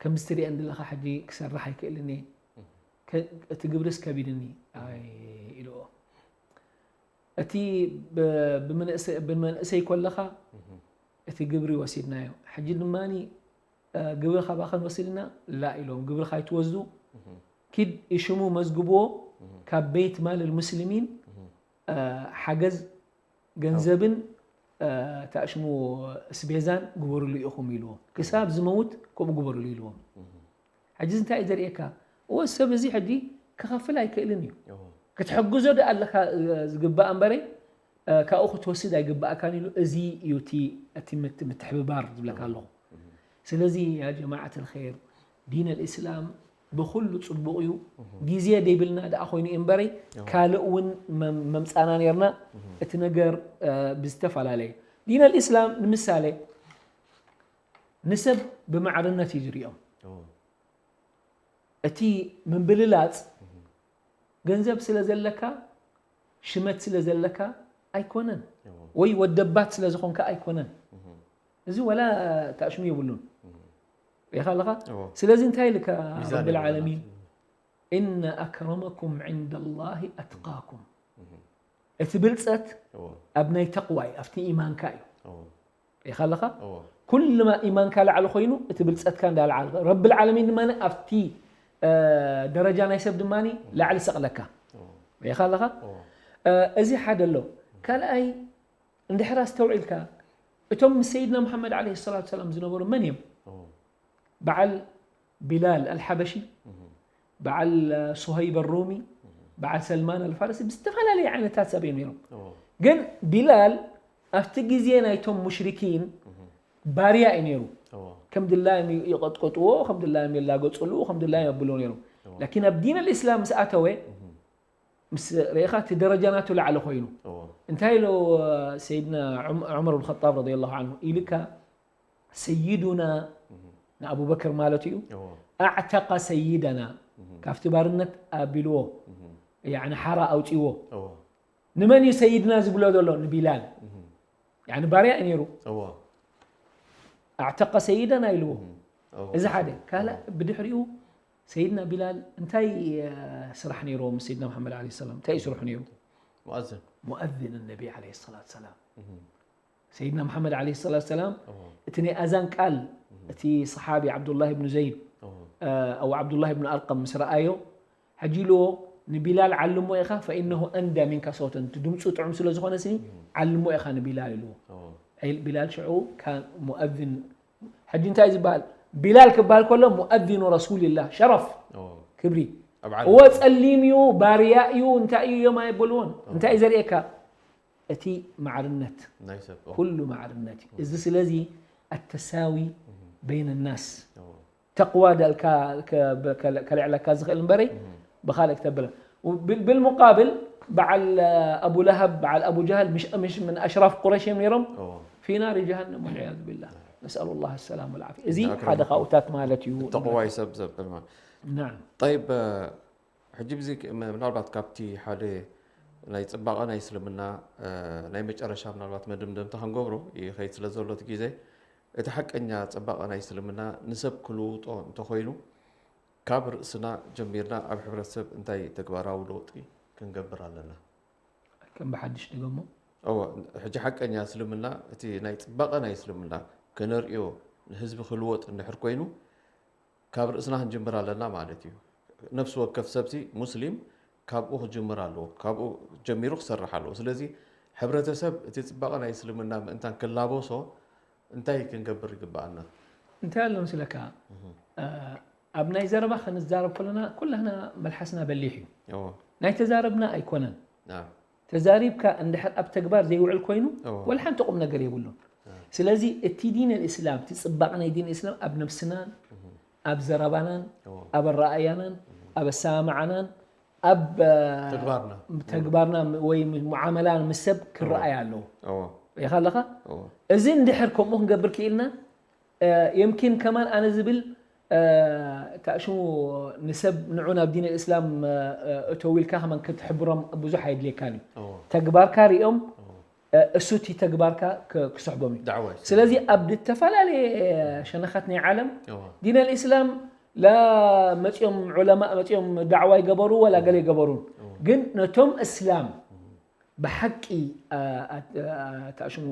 ከምዚ ትሪአን ዘለኻ ሕጂ ክሰርሕ ኣይክእልን እየ። እህ። ከ-፣ እቲ ግብርስ ከቢድኒ" ኣይ ኢልዎ። "እቲ ብ-፣ ብምንእሰ-፣ ብመንእሰይ ከለኻ እህ። እቲ ግብሪ ወሲድናዮ። ሕጂ ድማኒ፣ እ፣ ግብሪ ካባኸን ወሲድና?" "ላ" ኢሎም፣ "ግብሪ ካይትወስዱ፣ እህ። ኪድ ሽሙ መዝግብዎ፣ እህ። ካብ ቤት ማል ልሙስሊሚን፣ እህ። እ፣ ሓገዝ ገንዘብን፣ እ፣ ታሽሙ እስቤዛን ግበሩሉ ኢኹም" ኢልዎም። ክሳብ ዝመውት ከምኡ ግበሩሉ ኢልዎም። እህ። ሕጂ እዚ እንታይ እዩ ዘርእየካ? እወ፣ ሰብ እዚ ሕጂ ክኸፍል ኣይክእልን እዩ። እዎ። ክትሕግዞ ዶ ኣለካ፣ እ፣ ዝግባእ እምበረይ፣ እ፣ ካብኡ ክትወስድ ኣይግባእካን ኢሉ። እዚ እዩ እቲ፣ እቲ ምት-፣ ምትሕብባር ዝብለካ እዎ። ኣለኹ። እህ። ስለዚ ያ ጀማዓት ኣልኸይር፣ ዲን ኣልእስላም ብኹሉ ጽቡቕ እዩ። እህ። ግዜ ደይብልና ደኣ ኮይኑ እዩ እምበረይ፣ እዎ። ካልእ እውን መም-፣ መምጻና ኔርና። እህ። እቲ ነገር፣ እ፣ ብዝተፈላለየ። ዲን ኣልእስላም ንምሳሌ ንሰብ ብማዕርነት እዩ ዝርእዮም። እዎ። እቲ ምብልላጽ እህ። ገንዘብ ስለ ዘለካ፣ ሽመት ስለ ዘለካ ኣይኮነን። እዎ። ወይ ወደባት ስለ ዝኾንካ ኣይኮነን። እህ። እዚ ወላ ታሽሙ የብሉን። እህ። ሪኢኻ ኣለኻ? እዎ። ስለዚ እንታይ ኢልካ ሚዛን ረብል የብሉን። ዓለሚን? "ኢነ ኣክረመኩም ዒንደላሂ ኣትቃኩም።" እህ። እቲ ብልጸት እዎ። ኣብ ናይ ተቅዋ እዩ፣ ኣብቲ ኢማንካ እዩ። እዎ። ሪኢኻ ኣለኻ? ኩሉማ ኢማንካ ላዕሊ ኮይኑ እቲ ብልፀትካ እንዳላዓለ ረብል ዓለሚን ድማ ኣብቲ ደረጃ ናይ ሰብ ድማ ላዕሊ ሰቕለካ። ሪኢኻ ኣለኻ? እዚ ሓደ ኣሎ። ካልኣይ እንድሕር ኣስተውዒልካ እቶም ምስ ሰይድና ሙሓመድ ዓለይሂ ሰላቱ ሰላም ዝነበሩ መን እዮም? በዓል ቢላል ኣልሓበሺ፣ በዓል ሱሀይብ ኣሩሚ፣ በዓል ሰልማን ኣልፋርሲ ብዝተፈላለየ ዓይነታት ሰብ እዮም ነይሮም። ግን ቢላል ኣብቲ ግዜ ናይቶም ሙሽሪኪን ባርያ እዩ ነይሩ። ከም ድላዮም ይቐጥቀጥዎ፣ ከም ድላዮም የላገፅሉ፣ ከም ድላዮም የብልዎ ነይሮም። ላኪን ኣብ ዲን ኣልእስላም ምስ ኣተወ ምስ ርኢኻ እቲ ደረጃ ናቱ ላዕሊ ኮይኑ እንታይ ኢሉ ሰይድና ዑመር ብን ኸጣብ ረዲየላሁ ዓንሁ ኢልካ ሰይዱና ንኣቡበክር ማለት እዩ ኣዕተቀ ሰይደና ካብቲ ባርነት ኣቢልዎ ሓራ ኣውፅዎ። ንመን እዩ ሰይድና ዝብሎ ዘሎ ንቢላል ባርያ እዩ ነይሩ። ኣዕተቀ ሰይደና ኢልዎ። እዚ ሓደ ካልእ ብድሕሪኡ ሰይድና ቢላል እንታይ ስራሕ ነይርዎ ምስ ሰይድና መሓመድ ዓለይሂ ሰላም እንታይ እዩ ስርሑ ነይሩ? ሙኣዝን ሙኣዝን ነቢ ዓለይሂ ሰላቱ ሰላም ሰይድና መሓመድ ዓለይሂ ሰላቱ ሰላም እቲ ናይ ኣዛን ቃል እቲ ሰሓቢ ዓብዱላህ ብኑ ዘይድ ኣው ዓብዱላህ ብኑ ኣርቀም ምስ ረኣዮ ሕጂ ኢልዎ ንቢላል ዓልሞ ኢኻ ፈኢነሁ ኣንዳ ሚንካ ሰውተን እቲ ድምፁ ጥዑም ስለ ዝኾነ ስኒ ዓልሞ ኢኻ ንቢላል ኢልዎ። ቢላል ሽዑ ሙኣዝን ሕጂ እንታይ ዝበሃል ቢላል ክበሃል ከሎ ሙኣዚኑ ረሱልላህ ሸረፍ ክብሪ እወ ጸሊም እዩ ባርያ እዩ እንታይ እዩ እዮም ኣይበልዎን እንታይ እዩ ዘርእየካ እቲ ማዕርነት ኩሉ ማዕርነት እዩ እዚ ስለዚ ኣተሳዊ በይነ ናስ ተቅዋ ዳልካ ከልዕለካ ዝኽእል እምበረይ ብኻልእ ክተብል بالمقابل በዓል ኣቡ ለሃብ በዓል ኣቡ ጃህል ምሽ ምን ኣሽራፍ ቁረሽ እዮም ነይሮም في نار جهنم والعياذ بالله نسأل الله السلام والعافية እዚ ሓደ ካብኡታት ማለት እዩ ተቅዋይ ሰብ ዘብል ማለት نعم طيب ሕጂ ብዚ ምናልባት ካብቲ ሓደ ናይ ፅባቐ ናይ እስልምና ናይ መጨረሻ ምናልባት መደምደምታ ክንገብሮ ይኸይድ ስለ ዘሎ እቲ ግዜ እቲ ሓቀኛ ፅባቐ ናይ እስልምና ንሰብ ክልውጦ እንተኾይኑ ካብ ርእስና ጀሚርና ኣብ ሕብረተሰብ እንታይ ተግባራዊ ለውጢ ክንገብር ኣለና? ከም ብሓድሽ ድገሞ። እወ፣ ሕጂ ሓቀኛ እስልምና እቲ ናይ ፅባቐ ናይ እስልምና ከነርእዮ ንህዝቢ ክልወጥ እንድሕር ኮይኑ ካብ ርእስና ክንጅምር ኣለና ማለት እዩ። ነፍሲ ወከፍ ሰብሲ ሙስሊም ካብኡ ክጅምር ኣለዎ። ካብኡ ጀሚሩ ክሰርሕ ኣለዎ። ስለዚ ሕብረተሰብ እቲ ፅባቐ ናይ እስልምና ምእንታን ክላበሶ እንታይ ክንገብር ይግብኣና? እንታይ ኣሎ መስለካ ኣብ ናይ ዘረባ ክንዛረብ ከለና ኩላህና መልሓስና በሊሕ እዩ ናይ ተዛረብና ኣይኮነን ተዛሪብካ እንድሕር ኣብ ተግባር ዘይውዕል ኮይኑ ወላ ሓንቲ ቁም ነገር የብሉን ስለዚ እቲ ዲን الإسلام እቲ ፅባቕ ናይ ዲን الإسلام ኣብ ነብስናን ኣብ ዘረባናን ኣብ ኣረኣያናን ኣብ ኣሰማምዓናን ኣብ ተግባርና ወይ ሙዓመላ ምስ ሰብ ክረኣይ ኣለዎ ሪኢኻ ኣለኻ እዚ እንድሕር ከምኡ ክንገብር ክኢልና የምኪን ከማን ኣነ ዝብል ታሽሙ ንሰብ ንዑ ናብ ዲን እስላም እተው ኢልካ ከማን ክትሕብሮም ብዙሕ ኣይድልየካን እዩ ተግባርካ ሪኦም እሱ እቲ ተግባርካ ክስሕቦም እዩ ስለዚ ኣብ ዝተፈላለየ ሸነኻት ናይ ዓለም ዲን ኣልእስላም ላ መፅኦም ዑለማእ መፅኦም ዳዕዋ ይገበሩ ወላ ገለ ይገበሩን ግን ነቶም እስላም ብሓቂ ታሽሙ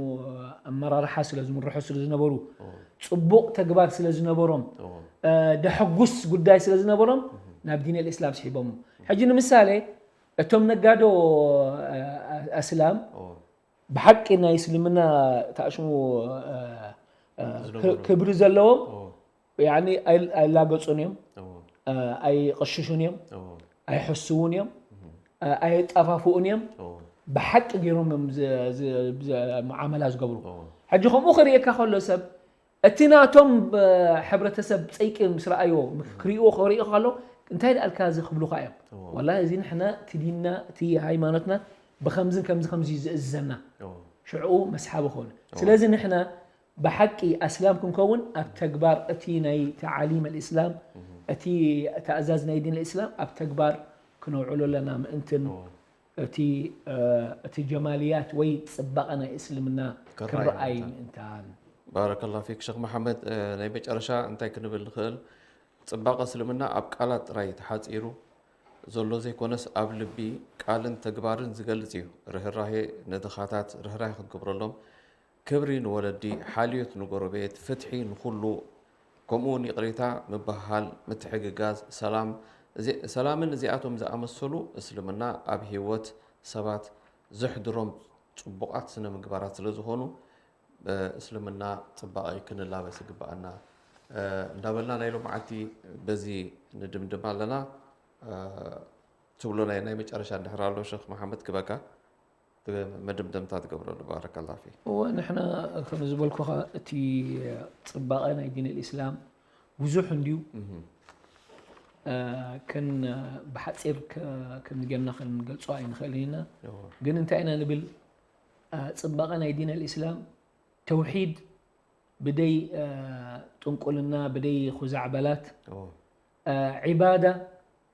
ኣመራርሓ ስለ ዝምርሑ ስለ ዝነበሩ ፅቡቕ ተግባር ስለ ዝነበሮም ደሐጉስ ጉዳይ ስለ ዝነበሮም ናብ ዲን ኣልእስላም ስሒቦም ሕጂ ንምሳሌ እቶም ነጋዶ ኣስላም ብሓቂ ናይ እስልምና ታሽሙ ክብሪ ዘለዎም ኣይላገፁን እዮም ኣይቀሽሹን እዮም ኣይሕስውን እዮም ኣይጣፋፍኡን እዮም ብሓቂ ገይሮም እዮም ሙዓመላ ዝገብሩ ሕጂ ከምኡ ክርእየካ ከሎ ሰብ እቲ ናቶም ሕብረተሰብ ፀይቂ ምስ ረኣይዎ ክርእይዎ ክርእዩ ከሎ እንታይ ደኣልካ እዚ ክብሉካ እዮም ወላ እዚ ንሕና እቲ ዲንና እቲ ሃይማኖትና ብከምዝን ከምዚ ከምዚ እዩ ዝእዝዘና ሽዕኡ መስሓቢ ክኾን ስለዚ ንሕና ብሓቂ ኣስላም ክንከውን ኣብ ተግባር እቲ ናይ ተዓሊም ኣልእስላም እቲ ተእዛዝ ናይ ዲን ኣልእስላም ኣብ ተግባር ክነውዕሎ ኣለና ምእንትን እቲ እቲ ጀማልያት ወይ ፅባቐ ናይ እስልምና ክረኣይ ምእንታን ባረከላ ፊክ ሸክ መሓመድ ናይ መጨረሻ እንታይ ክንብል ንኽእል ፅባቐ እስልምና ኣብ ቃላት ጥራይ ተሓፂሩ ዘሎ ዘይኮነስ ኣብ ልቢ ቃልን ተግባርን ዝገልፅ እዩ ርህራሄ ንድኻታት ርህራሄ ክትገብረሎም ክብሪ ንወለዲ፣ ሓልዮት ንጎረቤት፣ ፍትሒ ንኹሉ፣ ከምኡውን ይቕሬታ ምብህሃል፣ ምትሕግጋዝ፣ ሰላም፣ እዚ-፣ ሰላምን እዚኣቶም ዝኣመሰሉ እስልምና ኣብ ህይወት ሰባት ዘሕድሮም ጽቡቓት ስነ ምግባራት ስለ ዝኾኑ፣ እ፣ እስልምና ጽባቐ ክንላበስ ይግብኣና፣ እ፣ እንዳበልና ናይ ሎምዓንቲ በዚ ንድምድም ኣለና። እ፣ ትብሎ ናይ፣ ናይ መጨረሻ እንድሕር ኣሎ ሸኽ መሓመድ ክበካ መደምደምታ ትገብረሉ። ባረከላ ፊክ። እወ፣ ንሕና ከም ዝበልኩኻ እቲ ጽባቐ ናይ ዲን ኣልእስላም ብዙሕ እንድዩ። እህ። እ፣ ከን ብሓጺር ከ-፣ ከምዚ ጌርና ክንገልጾ ኣይንኽእልን ኢና። እወ። ግን እንታይ ኢና ንብል? እ፣ ጽባቐ ናይ ዲን ኣልእስላም ተውሒድ ብደይ፣ እ፣ ጥንቁልና፣ ብደይ ኹዛዕበላት፣ እወ። እ፣ ዒባዳ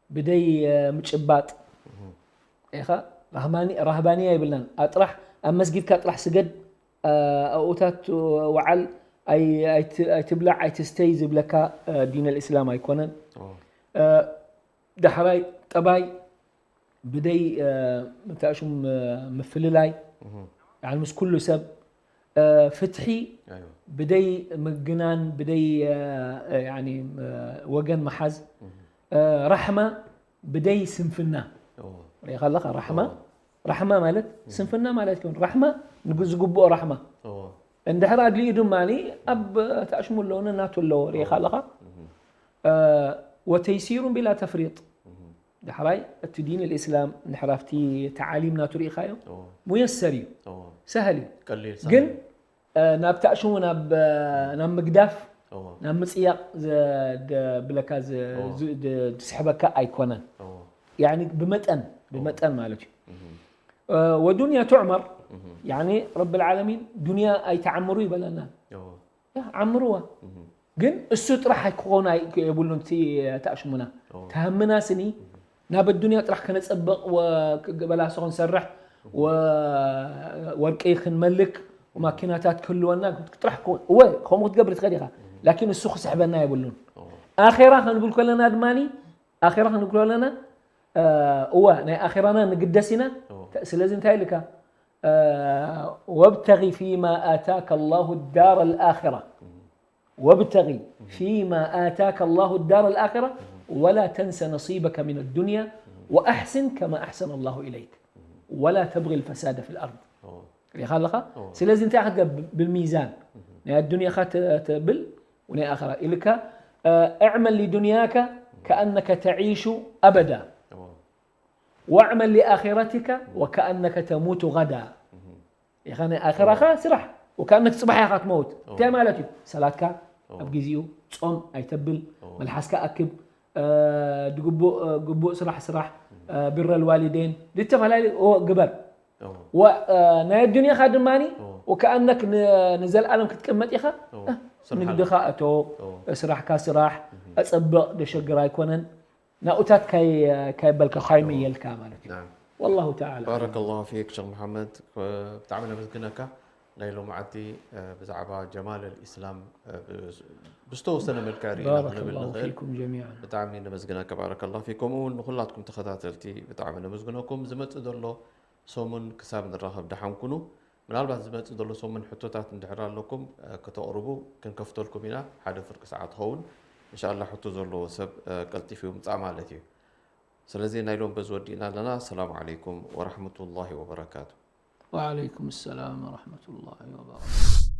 ብደይ፣ እ፣ ምጭባጥ። እህ። ኢኻ ራህማኒ-፣ ራህባንያ የብልናን። ኣጥራሕ ኣብ መስጊድካ ጥራሕ ስገድ፣ እ፣ ኣብኡታት ወዓል፣ ኣይ-፣ ኣይት-፣ ኣይትብላዕ ኣይትስተይ ዝብለካ፣ እ፣ ዲን ኣልእስላም ኣይኮነን። እወ። እ፣ ዳሕራይ ጠባይ ብደይ፣ እ፣ ምንታይ ሽም፣ እ፣ ምፍልላይ፣ እህ። ያኒ ምስ ኩሉ ሰብ፣ እ፣ ፍትሒ ኣይወ። ብደይ ምግናን፣ ብደይ፣ እ፣ እ፣ ያኒ፣ እ፣ ወገን ምሓዝ፣ እህ። እ፣ ራሕማ ብደይ ስንፍና። እወ። ሪኢኻ ኣለኻ? ራሕማ፣ እወ። ራሕማ ማለት እህ። ስንፍና ማለት ይኮን። ራሕማ ንግ-፣ ዝግብኦ ራሕማ። እወ። እንድሕር ኣድልዩ ድማ ኣብ ተኣሽሙ ኣለዎ፣ ነናቱ ኣለዎ። ሪኢኻ ኣለኻ? እህ። እ፣ ወተይሲሩን ቢላ ተፍሪጥ። እህ። ዳሕራይ እቲ ዲን ኣልእስላም እንድሕር ኣብቲ ተዓሊም ናቱ ሪኢኻዮ፣ እወ። ሙየሰር እዩ። እወ። ሰህል እዩ። ቀሊል፣ ግን፣ ሰህል። እ፣ ናብ ተኣሽሙ፣ ናብ፣ እ፣ ናብ ምግዳፍ፣ እወ። ናብ ምጽያቕ ዘ-፣ ደ-፣ ብለካ ዘ-፣ እወ። ዝ-፣ ደ-፣ ዝስሕበካ ኣይኮነን። እወ። ያኒ ብመጠን፣ እወ። ብመጠን ማለት እዩ። እህ። እ፣ ወዱንያ ቱዕመር፣ እህ። ያኒ ረብል ዓለሚን ዱንያ ኣይትዓምሩ ይበለና። እወ። ያ፣ ዓምርዋ። እህ። ግን እሱ ጥራሕ ኣይክኾን ኣይ-፣ የብሉን እቲ ተኣሽሙና። እወ። ተሃምና ስኒ እህ። ናብ ኣዱንያ ጥራሕ ከነጸብቕ ወ-፣ ክ-፣ በላሶ ክንሰርሕ እህ። ወ-፣ ወርቂ ክንመልክ እህ። ማኪናታት ክህልወና ጥራሕ ክኾን። እወ፣ ከምኡ ክትገብር ትኽእል ኢኻ። እህ። ላኪን እሱ ክስሕበና የብሉን። እወ። ኣኼራ ክንብል ከለና ድማኒ፣ ኣኼራ ክንብል ከለና፣ እ፣ እወ፣ ናይ ኣኼራና ንግደስ ኢና። እወ። ተ-፣ ስለዚ እንታይ ኢልካ? እ፣ ወብተጊ ፊማ ኣታከ ላሁ ዳረ ልኣኺራ። እህ። وابتغ فيما آتاك الله الدار الآخرة ولا تنس نصيبك من الدنيا وأحسن كما أحسن الله إليك ولا تبغ الفساد في الأرض. እወ። ሪኢኻ ኣለኻ? እወ። ስለዚ እንታይ ክትገብር? ብሚዛን። እህ። ናይ ኣዱንያኻ ተ-፣ ተብል፣ ወናይ ኣኸራ ኢልካ፣ እ፣ اعمل لدنياك كأنك تعيش أبدا. እወ። واعمل لآخرتك وكأنك تموت غدا. እህ። ኢኻ ናይ ኣኸራኻ እወ። ስራሕ፣ ወካእነክ ጽባሕ ኢኻ ትመውት። እወ። እንታይ ማለት እዩ? ሰላትካ እወ። ኣብ ግዜኡ፣ ጾም ኣይተብል፣ እወ። መልሓስካ ኣክብ፣ እ፣ ድግቡእ፣ እ፣ ግቡእ ስራሕ ስራሕ፣ እህ። እ፣ ቢረል ዋሊደይን፣ ዝተፈላለዩ፣ እወ፣ ግበር። እወ። ወ-፣ እ፣ ናይ ኣዱንያኻ ድማኒ፣ እወ። ወካእነክ ን-፣ ንዘለኣለም ክትቅመጥ ኢኻ፣ እወ። እ፣ ስራሕ ንግድኻ ኣሎ። እቶ፣ እወ። ስራሕካ ስራሕ፣ እህ። ኣጸብቕ፣ ደሸግር ኣይኮነን። ናኡታት ካይ-፣ ካይበልካ፣ ካይመየልካ ማለት እዩ። ናም። ወላሁ ተዓላ ባረከላሁ ፊክ ሸኽ መሓመድ፣ ብጣዕሚ ነመስግነካ። ናይ ሎምዓንቲ፣ እ፣ ብዛዕባ ጀማል ኣልኢስላም፣ እ፣ ብ-፣ ብዝተወሰነ መልክዕ ርኢና ክንብል ባረከላሁ ንኽእል። ፊኩም ጀሚዓን። ብጣዕሚ ነመስግነካ፣ ባረከላሁ ፊክ። ከምኡ እውን ንኹላትኩም ተኸታተልቲ ብጣዕሚ ነመስግነኩም። ዝመጽእ ዘሎ ሰሙን ክሳብ ንራኸብ ደሓን ኩኑ። ምናልባት ዝመጽእ ዘሎ ሰሙን ሕቶታት እንድሕር ኣለኩም፣ እ፣ ከተቕርቡ ክንከፍተልኩም ኢና። ሓደ ፍርቂ ሰዓት ትኸውን። እንሻኣላ ሕቶ ዘለዎ ሰብ፣ እ፣ ቀልጢፉ ይምጻእ ማለት እዩ። ስለዚ ናይ ሎም በዚ ወዲእና ኣለና። ሰላም ዓለይኩም ወራሕመቱላሂ ወበረካቱ። ወዓለይኩም ሰላም ወራሕመቱላሂ ወበረካቱ።